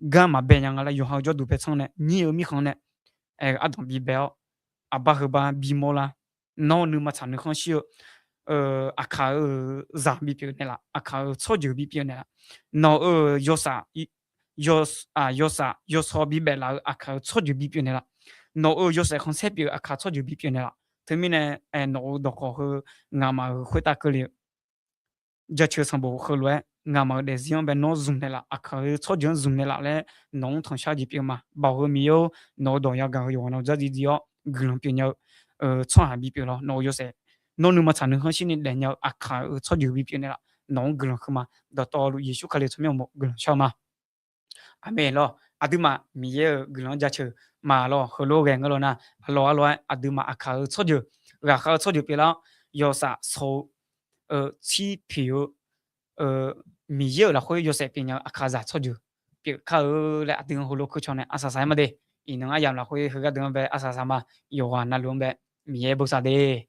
gar maqbae nya nga laer yawqha-eu jawrduq paer tsanr nae nyir-eu mirkhanq nae ardanq bibae-awr, arbar heubar bimawr lar. Nawr nuima tsaq nuikhanr shir-eu aqkaq-euq zaq bipyeuf naeqlaf, aqkaq-euq tsawrjeuq bipyeuf naeqlaf. Nawq-euq yawsaf, yawsaf yawsaw bibaef laf-eu aqkaq-euq tsawrjeuq bipyeuf naeqlaf. Nawq-euq yawshaef khanqsaer pyeuf-eu aqkaq tsawrjeuq bipyeuf naeqlaf. Teumirnae, nawq-euq dawqkawq heu ngamaf-euq khoertav keuvle-eu jaceuq sanqbof heulof-aer ngamaf-euq daefzir-anr bae nawr zmq naeqlaf, aqkaq-euq tsawrjeuq-anr zmq naeqlaf laer nawq-anr tanqshar jeq pyeuf ma. Baoq heu Miqyaer-or, nawq-euq dawq yagaq-eu yawqghaq navluf dzardziv dziv-awr guiqlanq pyeuf nya-eu tsawrhaq bipyeuf lawq. Nawq-euq yawshaef, nawr nuima tsaq nuikhanr shirni daefnya-eu aqkaq-euq tsawrjeuq bipyeuf naeqlaf. Nawq-anr guiqlanq keuv ma. Dawqtawvluf Yeqsur Kali tsawrmyanr uqmov guiqlanq shar-eu ma. Aqmeq lawq. Aqduimaf Miqyaer-euq guiqlanq-anr jaceuq ma lawq. Heulof ghae ngeur lawq nar, aqlawq aqlawq-aer aqduimaf aqkaq-euq tsawrjeuq, ghaqkhav-eu tsawrjeuq pyeuflar-awr, yawsaf sawq-eu, tsir poeq-eu, Miqyaer-euq lafkhoer yawshaef pyeufnya-eu aqkaqzaq tsawrjeuq pyeuf kar-eu laer aqdui-anr heulof keuvcaw nae arsaq saq-aer ma de. Iqnan aryamq lafkhoer heugar deuq-anr bae arsaq saq ma. Yawqghaq navluf-anr bae Miqyaer bosav de.